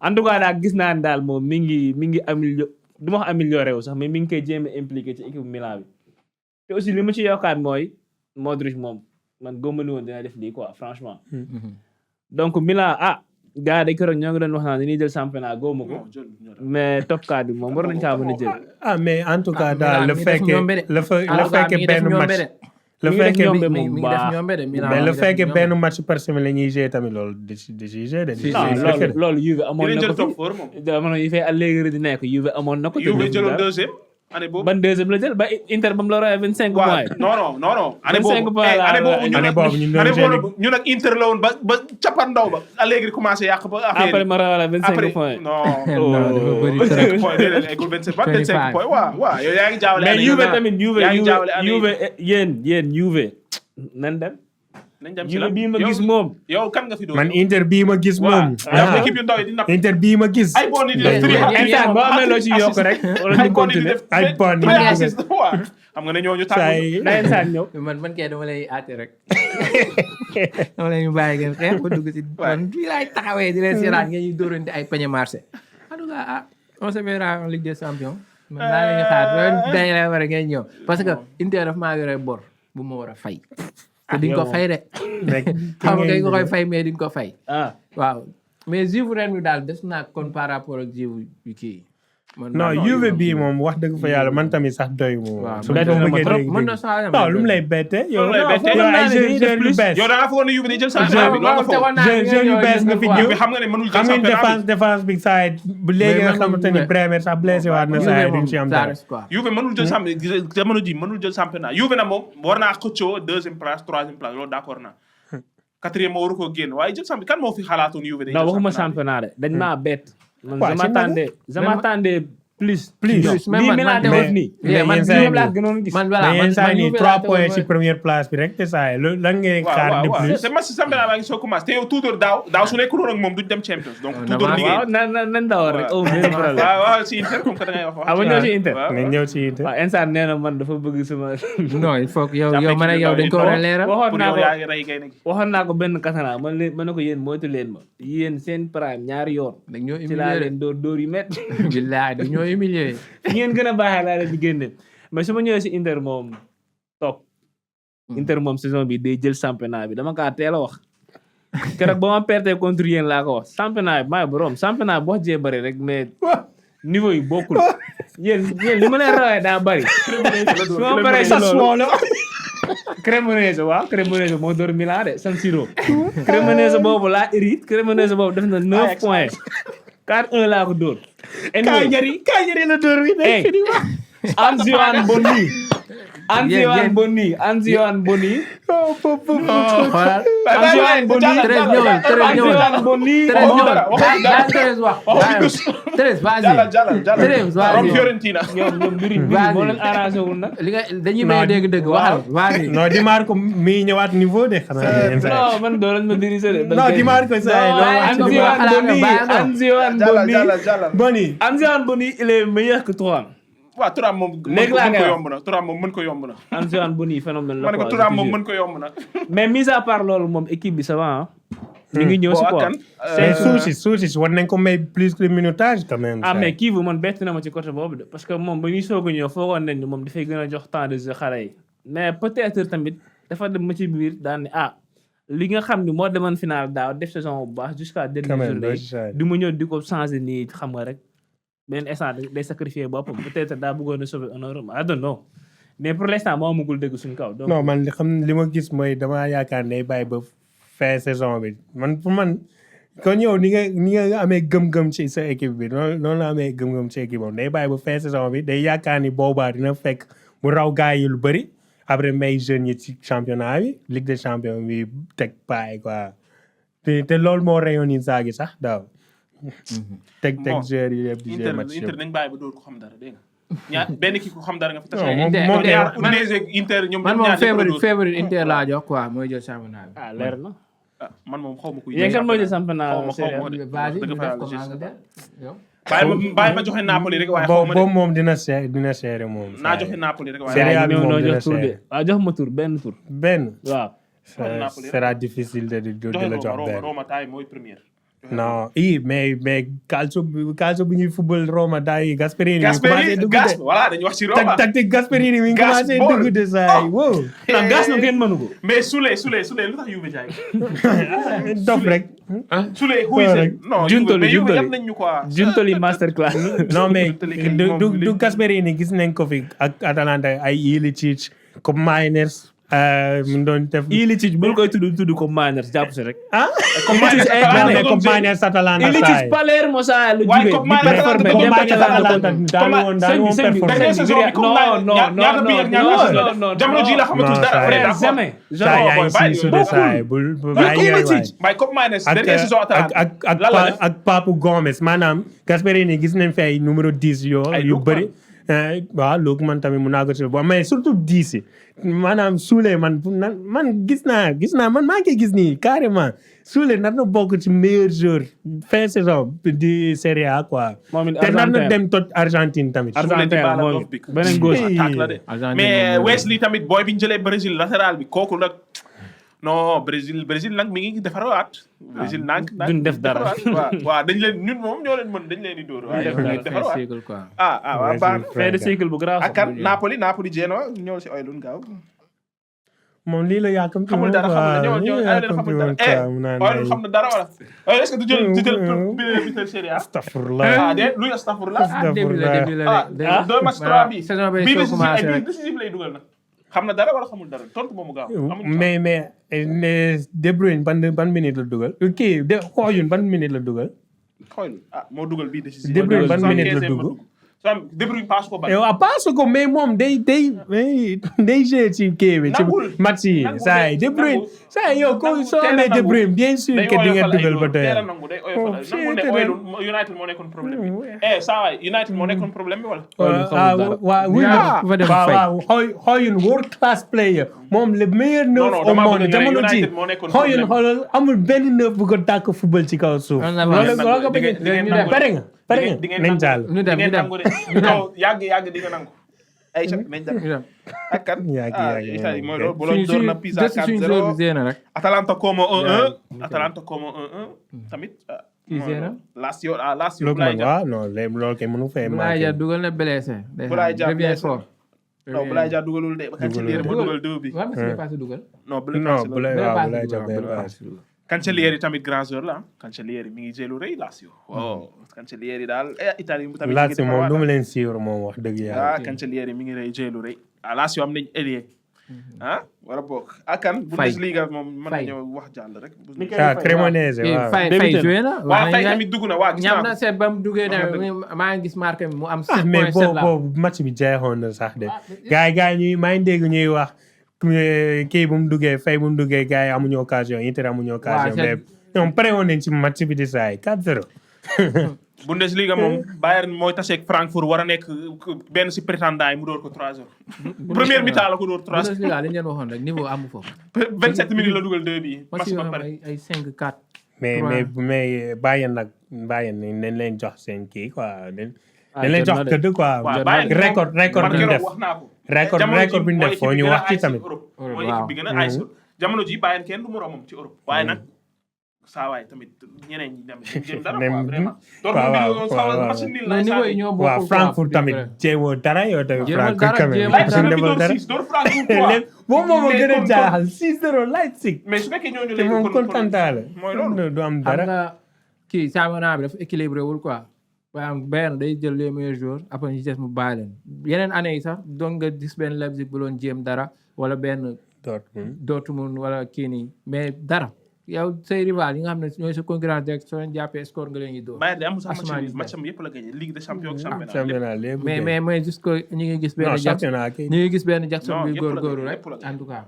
en tout cas daal gis naa ne daal moom mi ngi du ma wax amélioré wu sax mais mi ngi koy jéem a impliqué ci équipe Milan bi te aussi li ma ci yokkaat mooy Modric moom man góob ma ni woon dina def lii quoi franchement. donc Milan gars yi dañ ko ñoo ngi doon wax naan dañuy jël championnat góob ma ko mais top 4 bi moom war nañ kaa mën a jël. mais en tout cas daal le fait que benn match. le fait que benn match par semaine la ñuy jouer tamit loolu décision loolu Juve amoon na ko fi jamono yi fay Allegri di nekk Juve amoon na ko. Juve jëloon deuxième année boobu. ban deuxième la jël ba Inter ba mu la royee 25 points. non. année 25 points ñu nag Inter la woon ba cappaandaw ba Allegri commencé yàq ba affaire après ma rawale 25 points. non 25 points déedéet eggul 25 points waaw yow yaa ngi jaawale. mais Juve tamit Juve yéen Juve nan dem. Juve bii ma gis moom. yow kan nga fi doon man Inter bii ma gis moom. équipe yu ndaw yi di napp. Inter bii ma gis. ay bon nit instant boo amee loo ci yokk rek. wala ñu continuer ay bon nit xam nga ne ñooñu tàggu. na instant ñëw. man kay dama lay aate rek. dama lay bàyyi ngeen xeex ba dugg si. man fii laay taxawee di leen seetaan ngeen ñuy dóorante ay pañe marché. en tout cas on se verra en Ligue des Champions. man maa ngi leen di xaar loolu dañ la war a ngeen ñëw parce que Inter daf maa yore bor bu ma war a fay. te diñ ko fay de. xam nga nga koy fay mais diñ ko fay. waaw mais Juve ren bi daal des naa kon par rapport ak Juve bi kii. non Juve bii moom wax dëgg fa yàlla man tamit sax doy mu. waaw mën na saa non lu mu lay bette. yow ay jeunes yu bees. yow da ngaa foog ne Juve day jël championnat bi loolu nga foog. jeunes yu bees nga fi ñëw. xam nga ne mënul jël championnat bi défense bi saa yi bu léegi nga xamante ni Bremer sax blessé waat na saa yi duñ ci am dara. Juve mënul jël championnat jamono ji mënul jël championnat Juve na moom war naa xëccoo deuxième place troisième place loolu d'accord naa. quatrième moo waru koo génn waaye jël championnat kan moo fi xalaatoon Juve day jël championnat. non waxuma championnat de dañ maa bett. je m'attendais plus. mais yenn saa yi 3 points ci première place bi rek te saa yi loolu lan ngay xaar de plus. te match championnat baa ngi soo commencé te yow Tudor daaw su nekkuloon ak moom duñ dem Champions donc Tudor liggéey. waaw nan dawal rek au benn problème. waaw si Inter comme que da ngay wax. ma ñëw si Inter. nga ñëw si Inter. waaw instant nee na man dafa bëgg sama. non il faut que yow man ak yow dañ ko war a leeral. waxoon naa ko benn katana ma ne ko yéen moytu leen ma yéen seen prime ñaari yoon. dañoo ci laa leen dóor yu métti. billaay dañoo humilier. ngeen gën a baaxee laa leen di génne mais su ma ñëwee si Inter moom toog Inter moom saison bi day jël championnat bi dama kaa teel a wax keroog ba ma perte contre yéen laa ko wax championnat bi maay borom championnat bi wax jee bëri rek mais niveau yi bokkul yéen li ma leen rawee daa bëri su ma paree si loolu Cremonese waaw Cremonese moo door Milan de San Siro. Cremonese boobu laa hérite Cremonese boobu def na 9 points. 4-1 laa ko dóor. Cagliari la dóor bi Hey. Anzioan Boni. Anzioan Boni. Anzioan Boni. xoolal Anzioan Boni. Thérèse ñëwal Thérèse ñëwal Anzioan Boni. Thérèse ñëwal waxuñu dara. bàyyi Thérèse wax Thérèse vas-y Jàllal. Thérèse From vas-y Fiorentina. ñoom mbiri moo leen arrangé wul nag. li nga dañuy may dégg dëgg waxal vas-y non Di Marco mi ñëwaat niveau de xanaa yenn saa non man doo leen ma dirigé de. non Di Marco saa yi Bàyyi Anzioan Boni. Jàllal. Boni Anzioan Boni il est meilleur que Thuram. waaw Thuram moom Léegi laa mën koy ko wax. yomb na Thuram moom mën ko yomb na. Anzioan Boni phénomène la ma ne ko quoi, Thuram je te moom jure. mën ko yomb na. mais mis à part loolu moom équipe bi ça va ah. ñu ngi ñëw si Bon, quoi. ak kan? mais Soucis war nañ ko may plus de minutage quand même. ah mais kii bu man bett na ma ci côté boobu de parce que moom ba ñuy soog a ñëw foogoon nañ ni moom dafay gën a jox temps de jeu xale yi mais peut-être tamit dafa dem ma ci biir daan ne li nga xam ni moo demoon final daaw def saison bu baax jusqu'à quand dernière même journée du mu ñëw di ko changer nii xam nga rek benn instant day sacrifier boppam peut-être daa bëggoon a sauver honneur I don't know mais pour l'instant moo amagul dëgg suñu kaw donc non man li ma gis mooy damaa yaakaar ne bàyyi ba fin saison bi man pour man kon yow ni nga amee gëm-gëm ci sa équipe bi noonu la amee gëm-gëm ci équipe am day bàyyi ba fin saison bi day yaakaar ni boobaa dina fekk mu raw gars yi lu bëri après may jeunes yi ci championnat bi Ligue des champions bi teg paay quoi te loolu moo rayoon Inzaghi sax daaw teg joueurs yi yëpp di jouer match Inter nañ bàyyi ba dóor ko xam dara dégg nga benn kii ko xam dara nga fi tase. moom ñaar Udinese Inter ñoom man moom ñaar favorite Inter laa jox quoi mooy jël championnat bi leer na man moom xaw ma kuy yéen kan moo jël championnat vas-y ñu def ko Angleterre yow bàyyi ma joxe Napoli rek waaye xaw ma boobu moom dina seere moom naa joxe Napoli rek waaye Serie A bi moom ñoo dina jox tur de seere waaw jox ma tur benn tur benn waaw sera difficile de la jox benn Roma taay mooy première non mais calcio bu ñuy football Roma daay Gasperini voilà dañu wax ci Roma tactique Gasperini mi ngi commencé dugg de saa yi wow non gas na kenn mënu ko mais Souley lu tax Juve jaay dof rek Souley xuy non Juntoli Juve yam nañ ñu quoi Juntoli masterclass non mais du Gasperini gis nañ ko fi ak Atalanta ay Ilicic comme Mainers mu doon def Ilicic bul koy tudd comme Mainers jàpp si rek comme Mainers Atalanta Ilicic Palermo saa lu waaye jógee comme Mainers Atalanta daanu woon non jamono ji la xamatul dara jamais saa yaa ngi si suude saa yi bul bàyyi yooyu waay waaye comme Mainers dernière saison Atalanta ak Papu Gomes maanaam Gasperini gis nañ fi ay numéro 10 yu bëri waaw loolu man tamit mun naa ko si mais surtout 10 maanaam Souley man gis naa man maa ngi gis nii carrément Souley nar na bokk ci meilleur joueur fin saison di Serie A quoi. te nar na dem tot Argentine tamit. Argentine moom beneen gauche attaque la de mais Wesley tamit booy bi ñu jëlee Brésil latéral bi kooku nag non Brésil nag mi ngi defaraat. Brésil nag duñ def dara waaw dañ leen ñun moom ñoo leen mën dañ leen di dóor. waaye defaraat waaw baax fin de cycle bu grave. ak kan Napoli Genoa ñëw si Oilun gaaw. moom lii la yàkkamti xamul dara xamul dara Oilun xam na dara wala. est-ce que du jël biir Serie A. astafurlah luy astafurlah. début la deux matchs 3 bi. saison bi soo commencé rek décisif lay dugal nag. xam na dara wala xamul dara tontu moomu gaaw. mais De Bruyne ban minute la dugal. kii Højlund ban minute la dugal. Højlund moo dugal bii décisif. De Bruyne ban minute la dugg. De Bruyne passe ko ba. passe ko mais moom day jouer ci kii bi. ci match yi saa yi De Bruyne. saa yi yow ko soo amee De Bruyne bien sûr que di nga dugal ba doyal. United moo nekkoon problème bi. saa waay United moo nekkoon problème bi wala. waaw Højlund world class player. moom le meilleur neuf au monde jamono ji Højlund xoolal amul benn neuf bu ko dàkk football ci kaw suuf. pare nga nañ jàll. ñu dem yàgg di nga nangu. ay nañ dem ak kan Italie mooy loolu bu loolu door na Pisa 4-0 Atalanta como 1-1 Atalanta como 1-1 tamit Lazio loolu kay mënu fee Boulaye Dia dugal na blessé Boulaye Dia revient fort non Boulaye Dia dugalul de Cancellieri moo dugal 2 bi waaw mais passé dugal non Boulaye Dia Cancellieri tamit grand joueur la Cancellieri mi ngi jëlu rëy Lazio waaw Cancellieri daal Italie tamit Lazio moom du ma leen suivre moom wax dëgg yàlla Cancellieri mi ngi rëy jëlu rëy Lazio am nañ ailier wala boog akan Bundesliga moom mën nañoo wax jàll rek. Cremonese waaw. Fay joué na. waaw Fay tamit dugg na waa gis naa ñam na seet ba mu duggee tamit maa ngi gis marqué mu am 7 mais points la. boobu match bi jeexoon na sax de. gars yi ñuy maa ngi dégg ñuy wax kii bu mu duggee Fay bu mu duggee gars yi amuñu occasion Inter amuñu occasion. mais ñoom pare woon nañ ci match bi di saa yi 4-0. Bundesliga moom Bayern mooy taseeg Frankfurt war a nekk benn si prétendant yi mu door ko 3-0. première mi-temps la ko door 3-0. Bundesliga li ñu leen waxoon rek niveau amu foofu. 27 minutes la dugal 2 bi. match ba pare ay 5-4. mais Bayern nañ leen jox seen kii quoi dañ leen jox këdd quoi. record bi ñu def wax naa ko. record bi ñu def foo ñu wax ci tamit. mooy équipe bi gën a ay jamono ji Bayern kenn du moroomam ci Europe waaye nag. saa waay tamit ñeneen ñi tamit jéem dara quoi vraiment. waaw Frankfurt tamit jéemoo dara yow tamit. Frankfurt tamit moom moo gën a jaaxal 6-0 Leipzig. mais su fekkee ñooñu te moom kontaan la. mooy loolu du am dara. xam nga kii championnat bi dafa équilibré wul quoi. waaye Bayern day jël les meilleurs joueurs après ñu des mu bàyyi leen yeneen année yi sax doon nga gis benn Leipzig bu doon jéem dara wala benn. Dortmund wala kii nii mais dara. yow say rival yi nga xam ne ñooy sa concurrence direct soo leen jàppee score nga leen di dóor. Bayern de amul sax match am yëpp la gagné Ligue des Champions championnat lépp. mais juste que ñu ngi gis benn Jackson bi góorgóorlu rek en tout cas.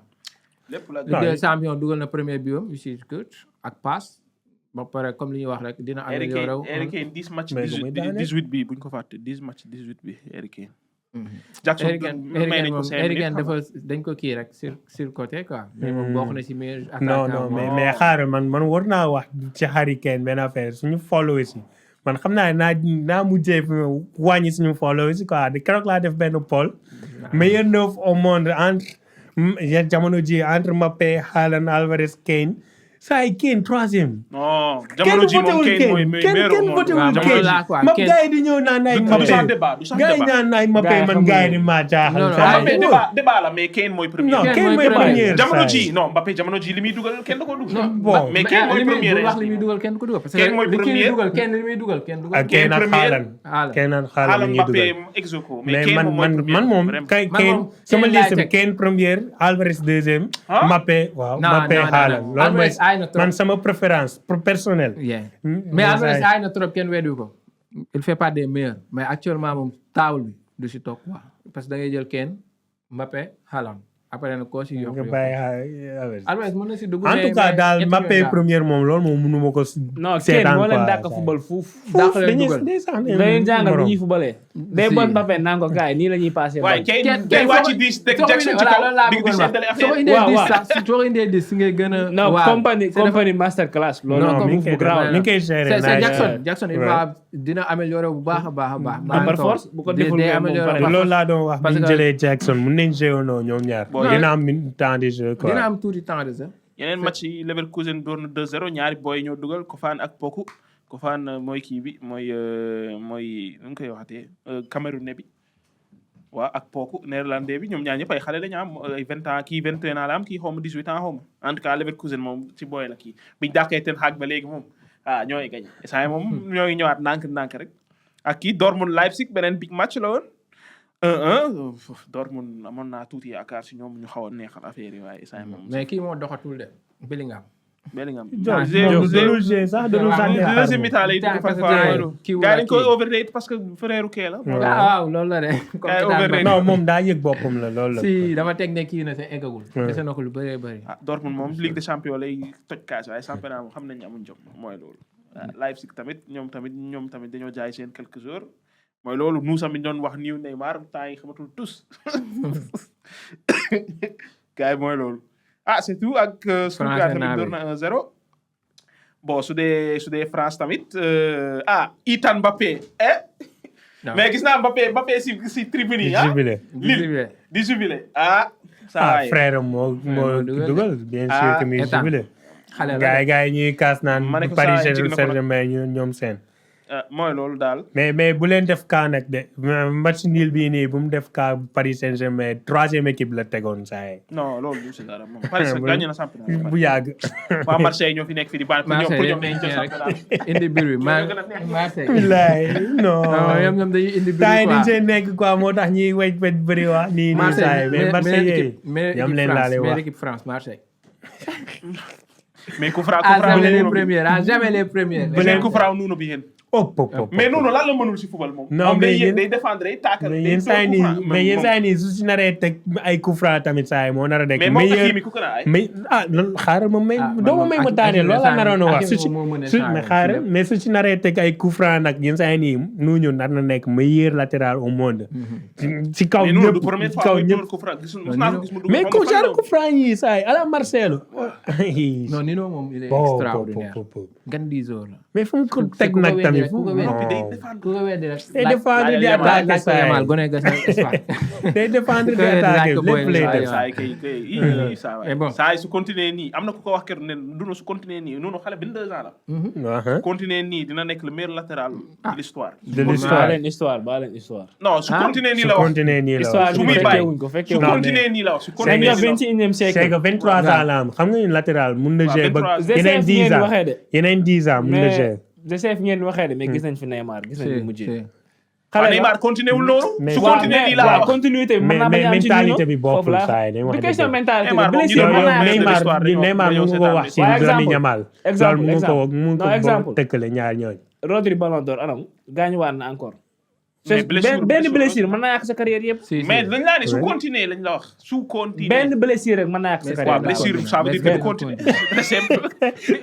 lépp la Ligue des Champions dugal na premier biom aussi ak passe ba pare comme li ñuy wax rek dina amélioré wu. Harry Kane 10 match 18 bi buñ ko fàtte 10 match 18 bi Harry Kane. Jackson Harry Kane dafa dañ ko kii rek sur côté quoi. mais moom bokk na ci meilleur attaquant. non mais xaaral man war naa wax ci Harry Kane benn affaire suñu followers yi man xam naa mujjee wàññi suñu followers yi quoi keroog laa def benn poll. meilleur neuf au monde entre jamono ji entre Mbappé Haaland Alvarez Kane. saa yi Kane troisième. non jamono ji moom Kane mooy meilleur kenn voté wul Kane ma gars yi di ñëw naan ay Mbappé gars yi naan ay Mbappé man gars yi di maa jaaxal. Mbappé débat la mais Kane mooy premier. non Kane mooy premier jamono ji non Mbappé jamono ji li muy dugal kenn du ko dugal. bon mais Kane mooy premier wax li muy dugal kenn du ko dugal. parce que Kane mooy premier Kane li muy dugal kenn du ko dugal. Kane ak Haaland la ñuy Mbappé dugal. execo mais man moom Kane sama liste bi Kane première Alvarez deuxième. Mbappé waaw Mbappé Haaland loolu mooy man sama préférence personnelle. mais Alvarez aay na trop kenn weddu ko. il fait pas des meilleurs mais actuellement moom taawul bi du si toog quoi parce que da ngay jël Kane Mbappé Haaland après nag koo si yokk Alvarez mën na si dugg. en tout cas daal Mbappé première moom loolu moom mënu ma ko non Kane moo leen dàq football fuuf. dañuy jàngal bu ñuy footballee. day bon Mbappé naan ko gars yi nii la ñuy passé. waaye Kane wàcc 10 teg Jackson ci kaw dig di seetale affaire. soo indee 10 ngay gën a. non compagnie master class. loolu mi ngi koy gérer c'est Jackson il va dina améliorer bu baax a baax. par force bu ko deful loolu laa doon wax bi ñu jëlee Jackson mun nañ jouer ñoom ñaar. dina am temps de jeu quoi. dina am tuuti temps de jeu. yeneen match yi Leverkusen door na 2-0 ñaari boy ñoo dugal Kofan ak Poku Kofan mooy kii bi mooy nu ñu koy waxatee Camerounais bi waaw ak Poku néerlandais bi ñoom ñaar ñëpp ay xale la ñu am ay 20 ans kii 21 ans la am kii xaw ma 18 ans xaw ma en tout cas Leverkusen moom ci boy la kii biñ dàqee Ten Hag ba léegi moom ñooy gañ saa moom ñoo ngi ñëwaat ndànk rek ak kii Dortmund Leipzig beneen big match la woon 1-1 Dortmund amoon naa tuuti yaakaar si ñoom ñu xaw a neexal affaire yi waaye saa moom. mais kii moo doxatul de Bellingham. deuxième mi-temps lay dugg parfois gars yi dañ koy overrate parce que frère kee la. waaw loolu la de. non moom daa yëg boppam la loolu la. si dama teg ne kii na te eggagul. dese na ko lu bëree bëri. Dortmund moom Ligue des Champions lay toj kaas waaye championnat moom xam nañ ne amuñ jom mooy loolu. Leipzig tamit ñoom tamit dañoo jaay seen quelques jours. mooy loolu nous tamit doon wax niw Neymar temps yi xamatul tous gars yi mooy loolu c'est tout ak Stuttgart tamit door na 1-0 bon su dee France tamit Ethan Mbappé mais gis naa Mbappé si tribune yi di jubilé frère moo dugal bien sûr que muy jubilé gars yi ñuy kaas naan Paris Saint-Germain ñoom seen mooy loolu daal. mais bu leen def cas nag de match nul bii nii bu mu def cas Paris Saint-Germain 3e équipe la tegoon saa yi. non loolu du si dara moom. Paris gagné na championnat bu yàgg. waa Marseille ñoo fi nekk fii di baax. Marseille yëpp nañ rek indi biir bi Marseille. bilaay non. ñoom dañuy indi biir temps yi quoi. dañ see nekk quoi moo tax ñuy wéy bëri waa nii nii saa yi mais Marseille ñoom leen laale wax. meilleure équipe France Marseille. mais ku fra à jamais les premières à jamais les premières. bu leen ku fra nuunu bi yéen. mais noonu lan la mënul si football moom. non mais yéen day défendre day taakal. mais yéen saa yi nii mais yéen saa yi nii su si naree teg ay coup franc tamit saa yi moo nar a nekk. mais moom Hakimi ku ko ay. mais loolu xaaral ma may. doo ma may ma daaneel loolu la naroon a wax su mais xaaral mais su si naree teg ay coup franc nag yéen saa yi nii nuñu nar na nekk meilleur latéral au monde. ci kaw ñëpp ci kaw ñëpp. mais ku genre coup franc yi saa yi à la Marcelo. non Nino moom il est extraordinaire. Gandizor la. mais fu mu ko teg nag tamit fu ku ko weddi rek. day défendre di attaquer saa yi gone ga day défendre di attaquer lépp lay def. mais bon saa yi su continuer nii am na ku ko wax keroog ne Nuno su continuer nii Nuno xale 22 ans la. su continuer nii dina nekk le meilleur latéral de l'histoire. de l'histoire baa leen histoire. non su continuer nii la wax su continuer nii la wax su muy bàyyi su continuer nii la wax su continuer nii la wax. c'est que 23 ans la am xam nga ni latéral mun na jouer ba yeneen 10 ans yeneen 10 ans mun na jouer. je sais fi ngeen waxee de mais gis nañ fi Neymar gis nañ fi mujjee. xale Neymar continué wul noonu. su continué nii laa wax continuité bi mën naa bañ a am ci mentalité bi bokkul saa yi du question mentalité Neymar bi blessure mën naa Neymar mu ngi ko wax ci Lamine Yamal. exemple mu ko tëkkale ñaar ñooñu. Rodri Ballon d'Or anam gaañu waat na encore. mais benn blessure mën naa yàq sa carrière yëpp. mais dañ laa ne su continuer lañ la wax su continuer. benn blessure rek mën naa yàq sa carrière. waaw blessure ça veut dire que du continuer.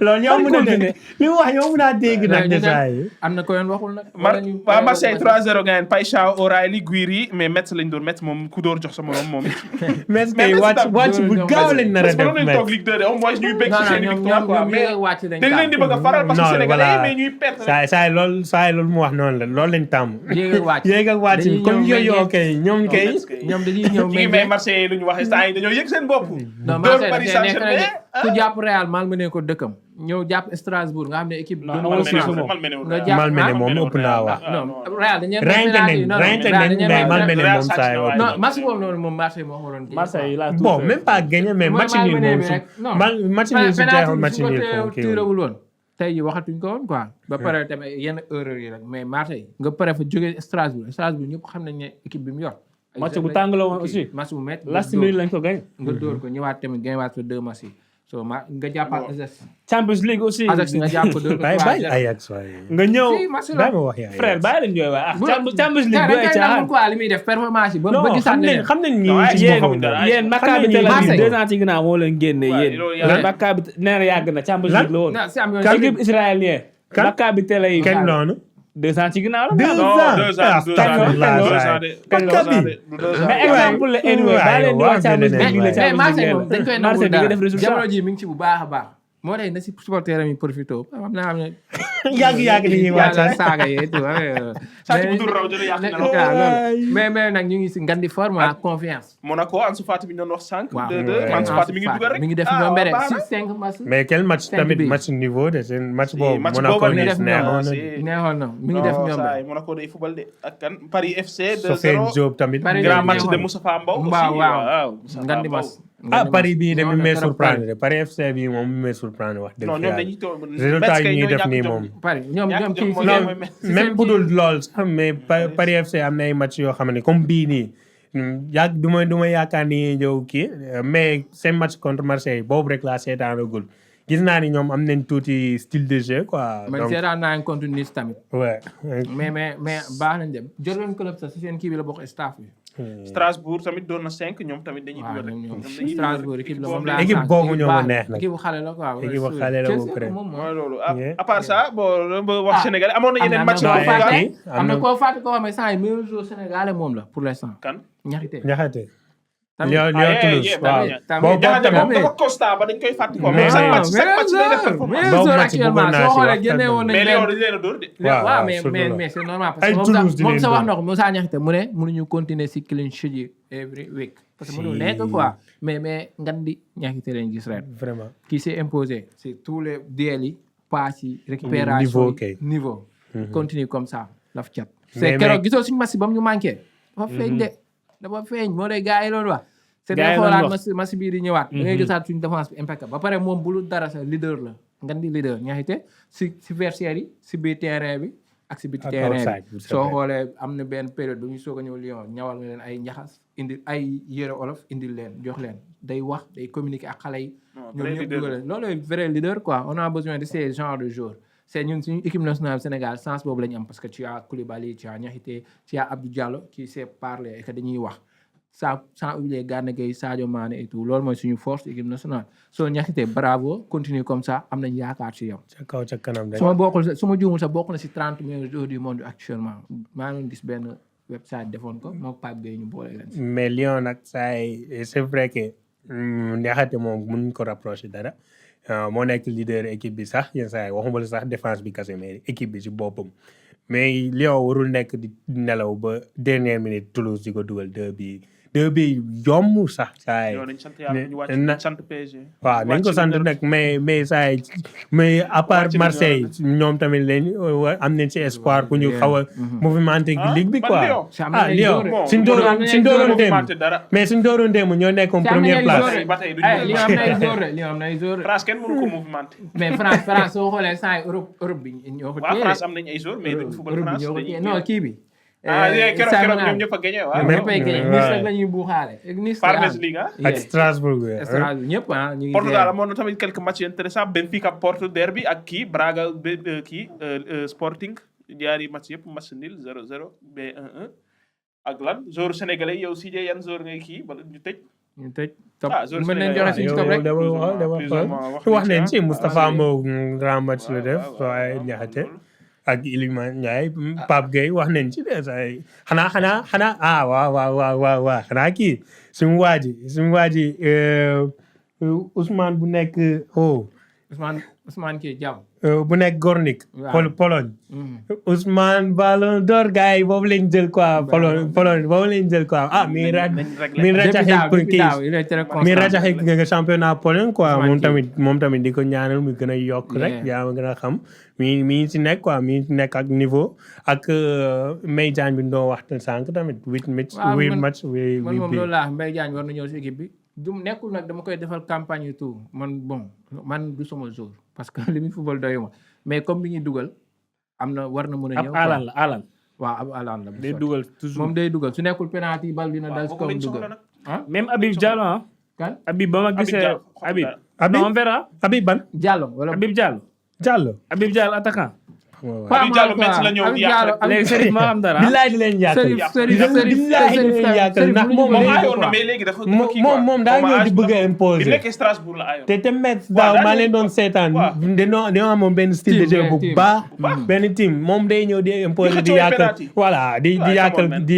loolu yow mën na dégg li mu wax yow mën naa dégg nag de saa yi. am na ko yoon waxul nag. waa Marseille 3-0 gagné Paixão O'Reilly Guiri mais Metz lañ doon Metz moom ku door jox sa morom moom. Metz kay wàcc bu gaaw lañ nar a def Metz. toog Ligue 2 de au moins ñuy bëgg ci seen victoire quoi mais dañ leen di bëgg a faral parce que Sénégalais mais ñuy perte. saa yi loolu mu wax noonu la loolu lañ tàmm. yéeg ak wàcc comme yooyu kay ñoom kay. ñoom dañuy ñëw mais mais Marseille lu ñu wax instant yi dañoo yëg seen bopp. non Marseille ku jàpp Real Malmené ko dëkkam ñëw jàpp Strasbourg nga xam ne équipe. non Malmené moom ëpp naa wax. non Real dañu rente nañ Malmené moom saa yi wax. non match boobu noonu moom Marseille moo waroon gagné. Marseille la bon même pas gagné mais match nul moom su match nul su jeexoon match nul ko kii tiirawul woon tey jii waxatuñ ko woon quoi. ba pare tamit yenn erreur yi rek mais Marseille nga pare fa jógee Strasbourg ñëpp xam nañ ne équipe bi mu yor. match bu tàng la woon aussi. match bu métti last minute lañ ko gagné. nga dóor ko ñëwaat tamit gagnéwaat fa 2 matchs yi. so nga jàppaat Ajax. Champions League aussi. Ajax nga jàpp ko dóor ko 3-0. bàyyi Ajax waaye. nga ñëw bàyyi ma wax yaa frère bàyyi leen jooy waaye Champions League doy caaxaan quoi li muy def performance yi ba gisaat ne xam nañ ñi ci boppam yéen Maccabi Tel Aviv 2 ans ci ginnaaw moo leen génne yéen Maccabi nee na yàgg na Champions League la woon équipe israélien Maccabi Tel Aviv kenn noonu 2 ans ci ginnaaw la. 2 ans mais exemple la anyway baa leen di wax Champions League la mais Marseille moom dañ koy nangu bi nga def résultat jamono ji mi ngi ci bu baax a baax moo tax na si supporter am yi profité xam naa xam ne yàgg ni ñuy wax saaga yi tu mais nag ñu ngi si ngandi forme ak confiance. Monaco Ansu Fati bi ñu doon wax sànq. 2-2 waaw Ansu Fati mi ngi dugal rek. mi ngi def ñoom benn 6-5 match. mais quel match tamit match niveau de seen match boobu. Monaco mi ngi def neexoon na mi ngi def ñoom benn. Monaco day football de ak kan Paris FC 2-0. Sofiane Diop tamit. grand match de Moustapha Mbow. waaw ngandi match. Paris bii de mi may surprendre de Paris FC bii moom mi may surprendre wax dëgg yàlla résultat yi ñuy def nii moom. Paris ñoom même bu dul lool sax mais Paris FC am na ay match yoo xam ne comme bii nii yàgg du ma yaakaar ni ñëw kii mais seen match contre Marseille boobu rek laa seetaanagul gis naa ni ñoom am nañ tuuti style de jeu quoi. man seetaan naa ne contre Nice tamit. ouais. mais baax nañ dem Jurgen Klopp sax si seen kii bi la bokk staff bi. Strasbourg tamit doon na 5 ñoom tamit dañuy dugal rek. ñoom Strasbourg équipe la moom laa équipe boobu ñoo ma neex nag. équipe bu xale la quoi. équipe bu xale la bu près. mooy loolu à part ça bon wax Sénégal amoon na yeneen match am na koo fàtte koo xam ne saa yi meilleur joueur sénégalais moom la pour l'instant. kan Ñaxate. tamit Lyon Toulouse waaw. boobu tamit dafa constant ba dañ koy fàtte ko. mais chaque match day def performance. actuellement soo xoolee génne woon nañ mais Lyon dañ leen a dóor de. waaw mais c'est normal parce que moom sa wax na ko Moussa Niakhaté mu ne mënuñu continuer si clean sheet yi every week. parce que mënul nekk quoi mais ngan di Niakhaté lañ gis ren. vraiment qui s'est imposé c'est tous les duels yi passes yi récupération niveau continue comme ça laf cat. Mais- c'est keroog gisoo suñu match ba mu ñu manqué. dafa feeñ de dafa feeñ moo de gars yi loolu wax. c'est Gars yi day loolu xoolaat wax. match bii di ñëwaat. da ngay gisaat suñu défense bi impeccable ba pare moom bulu dara sa leader la nga di leader ñaxite si vestiaire yi si biir terrain bi ak si biti Ak terrain outside, bi. c'est soo vrai. xoolee am na benn période bu ñu soog a ñëw Lyon ñawal nga leen ay njaxas indi ay yére olof indil leen jox leen day wax day communiquer ak xale yi. ñoom vrai ñëpp leader. dugal leen loolu vrai leader quoi on a besoin de ces genres de joueurs. c'est ñun suñu équipe nationale Sénégal sens boobu la ñu am parce que tu as Koulibaly tu as Niakhaté tu as Abdou Diallo qui sait parler et que dañuy wax sans oublier Gana Gueye Sadio Mané et tout loolu mooy suñu force équipe nationale soo Niakhaté bravo continue comme ça am nañ yaakaar ci yow. ca kaw ca kanam rek. su ma juumul sax bokk na si 30 meilleurs joueurs du monde actuellement maa ngi doon gis benn website defoon ko moom Pape Gueye ñu boole leen si. mais Lyon nag saa yi c'est vrai que Niakhaté moom mënuñ ko rapproché dara moo nekk leader équipe bi sax yenn saa yi waxuma la sax défense bi kese mais équipe bi ci boppam mais Lyon warul nekk di nelaw ba dernière minute Toulouse di ko dugal 2 bi yomb sax saa yi. yow nañ sant yàlla ñu wàcc na- sant PSG. waaw nañ ko sant nag mais saa yi mais à part Wàcc nañu Marseille ñoom tamit leen am nañ ci espoir pour ñu xaw a mouvementer ligue bi quoi. ah Lyon suñ dooroon démb dara. mais suñ dooroon démb ñoo nekkoon première place. ba tey duñu Lyon am na ay joueurs Lyon am na ay joueurs France kenn mënu ko mouvementer. mais France soo xoolee saa yi Europe bi ñoo ko waaw téye France am nañ ay joueurs mais duñ football Europe bi France ñoo ko dañuy téye non kii bi. keroog ñoom ñëpp a gagné waaw. Mais- ñëppay gagné Ouais. Nice rek la ñuy buuxaale. Nice Farmers League ah. ak Strasbourg. Strasbourg ñëpp ñu ngi Portugal amoon na tamit quelques matchs intéressants Benfica Porto derby ak kii Braga Sporting ñaari match yëpp match nul 0-0 ba 1-1 ak lan joueur sénégalais yow si yan joueur ngay kii ba ñu tëj. ñu tëj top Ah, joueur mën nañ Sénégal, joxe suñu top rek. wax nañ ci Moustapha Mbow grand match la def waaw, waaye waaw, Niakhaté loolu. ak Iliman Ndiaye Pape Gueye wax nañ ci des ay xanaa waaw xanaa kii suñu waa ji Ousmane bu nekk Ousmane kii Diaw. bu nekk Gornik Waaw. Pologne Ousmane Ballon d'Or gars yi boobu lañ jël quoi Pologne boobu lañ jël quoi mi rajaxe mi rajaxe nga championnat Pologne quoi Ousmane moom tamit di ko ñaanal mu gën a yokk rek yaa ma gën a xam mi si nekk quoi mi nekk ak niveau ak Mbaye Diagne bi doo waxtaan sànq tamit huit match man moom loolu laa Mbaye Diagne war na ñëw si équipe bi du nekkul nag dama koy defal campagne et tout man du sama jour parce que li muy football doyuma mais comme bi ñuy dugal am na war na mën a ñëw ab Alan waaw ab Alan la day dugal toujours moom day dugal su nekkul penalty bal dina dal si kaw dugal même Habib Diallo ah kan Habib ba ma gisee Habib Habib on verra Habib ban Diallo wala Habib Diallo Diallo attaquant Habib Diallo Metz la ñëw di yàq rek. léegi Serif maa am dara billaay di leen yàqal billaay di leen yàqal ndax moom moom aayoon na mais léegi dafa kii quoi. moom daa ñëw di bëgg a bi imposer nekk Strasbourg la aayoon. te Metz daaw maa leen doon seetaan dañoo amoon benn style de jeu bu baax benn team moom day ñëw di imposer di yàqal voilà di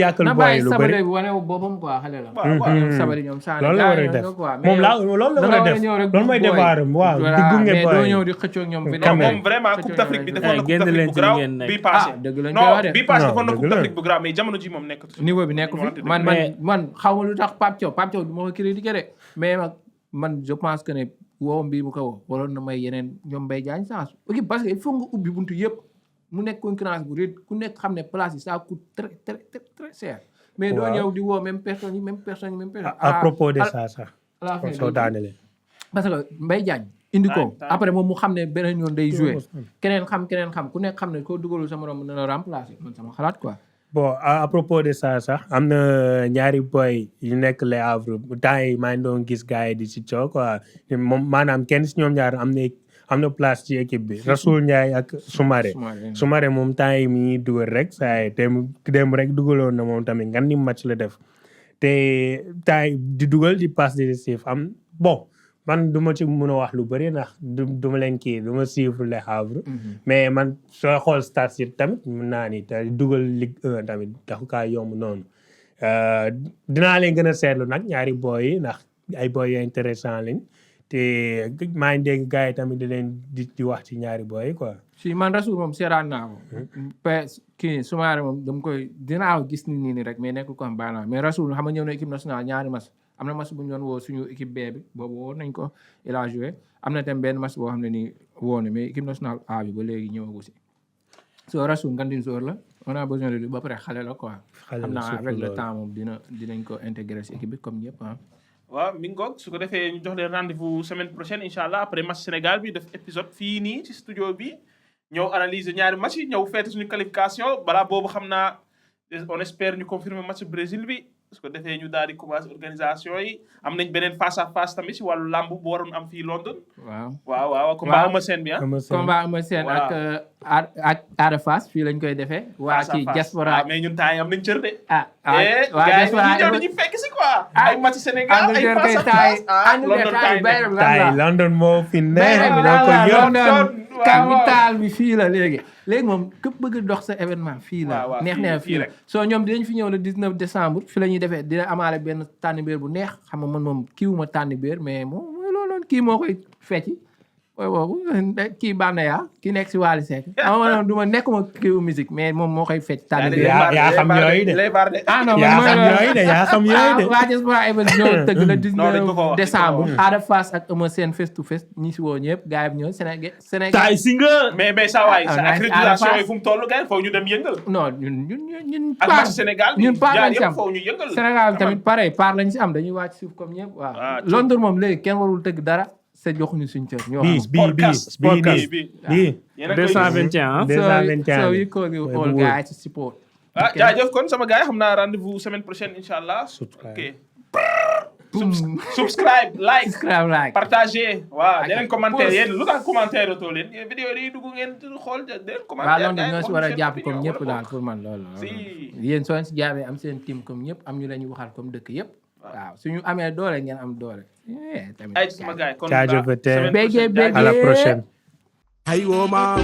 yàqal na boy bàyyi lu Sabali bëri bi wane boppam quoi xale la waaw ñoom Sané loolu la war a def moom loolu la war a def loolu mooy devoiram waaw di gunge mais doo boy ñëw di xëccoo ñoom bi Quand même. moom vraiment Coupe d'Afrique bi defoon na Coupe génn d'Afrique leen bu ci garaaw ngeen nekk. bii passé. dëgg lañ koy non wax de. bii passé Non, defoon na dëgg Coupe la. d'Afrique bu garaaw mais jamono ji moom nekkatu. niveau bi nekku fi man xaw ma lu tax Pape Thiaw du ma ko critiquer de mais man je pense que ne woowam bii bu ko woo waroon na may yeneen ñoom Mbaye Diagne chance ok parce que il faut nga ubbi buntu yëpp mu nekk concurrence bu rëy ku nekk xam ne place yi ça coûte très cher mais doo ñëw di woo même personne à propos de ça sax à la fin soo daanelee parce que Mbaye Diagne indi ko après moom mu xam ne beneen yoon day jouer keneen xam ku nekk xam ne koo dugalul sama morom mën na la remplacer man sama xalaat quoi. bon à propos de ça sax am na ñaari boy yu nekk Le Havre temps yi maa ngi doon gis gars yi di si coow quoi moom maanaam kenn si ñoom ñaar am na place ci équipe bi Rasoul Ndiaye ak Soumaré moom temps yi mi dugal rek saa yi dem rek dugaloon na moom tamit ngan ni match la def te temps yi di dugal di passe décisif am bon man du ma ci mën a wax lu bëri ndax du ma leen kii du ma suivre Le Havre mais man soo xool stats yi tamit mën naa ni te dugal Ligue 1 tamit dafa kaa yomb noonu dinaa leen gën a seetlu nag ñaari boy yi ndax ay boy yu intéressant lañ te maa ngi dégg gars yi tamit di leen di wax ci ñaari boy yi quoi. si man Rasoul moom seeraan naa ko. kii Soumaré moom dama koy dinaa gis nii rek mais nekkul ko am baax naa mais Rasoul xam nga ñëw na équipe nationale ñaari match am na match bu ñu doon woo suñu équipe B bi boobu woo nañ ko il a joué am na tam benn match boo xam ne nii woo na mais équipe nationale A bi ba léegi ñëwagu si. soo rasul ngandin jour la on a besoin de lui ba pare xale la quoi. Xale xam la, naa surtout avec le loolu. temps moom dinañ ko intégrer si équipe bi comme ñëpp ah. waaw mi ngi goog su ko defee ñu jox leen rendez-vous semaine prochaine incha allah après match Sénégal bi def épisode fii nii ci studio bi ñëw analyser ñaari match yi ñëw feete suñu qualification balaa boobu xam naa on espère ñu confirmer match Brésil bi su ko defee ñu daal di commencer organisation yi am nañ beneen face à face tamit si wàllu lamb bu waroon am fii London. waaw combat Eumeu Sène bi ah. combat Eumeu Sène ak Ada Fass fii lañ koy defee. waa ci diaspora mais ñun temps yi am nañ cër de. waa diaspora ñëw dañuy fekk si quoi. ay match Sénégal ay face à face London moo fi neex moo ko yor. capital bi fii la léegi moom képp bëgg dox sa événement fii la neex fii la soo ñoom dinañ fi ñëw le 19 décembre fi la ñuy defee dina amaale benn tànnibéer bu neex xam nga man moom kiiwuma tànnibéer mais moom mooy loolu kii moo koy fecci boobu kii Banaya kii nekk si Wally Seck ama du ma nekkuma kiiwu musique mais moom moo koy fecc tànnibéer yaa xam yooyu de non yaa xam yooyu de waa diaspora event ñëw tëgg le 19 décembre Ada Fass ak Eumeu Sène face to face ñi si woo ñëpp gars yi ñëw Sénégal taay si nga mais saa waay sa accréditation yi fu mu toll gars foog ñu dem yëngal non ñun ak match Sénégal ñun part lañ si am foog ñu yëngal Sénégal tamit pareil part lañ si am dañuy wàcc suuf comme ñëpp waaw Londres moom léegi kenn warul tëgg dara c'est joxuñu suñu cër ñoo bii 221 so you call you all guys to support jaajëf kon sama gars yi xam naa rendez-vous semaine prochaine inchallah ok subscribe like partager waaw deneen commentaire yéen lu tax commentaire too leen vidéo yi dugg ngeen xool deneen commentaire waaw loolu ñoo si war a jàpp comme ñëpp daal pour man loolu yéen soo si jaabee am seen team comme ñëpp am ñu la ñu waxal comme dëkk yëpp waaw suñu amee doole ngeen am doole ay sama gars yi kon jaajëf bége à la prochaine Ay woma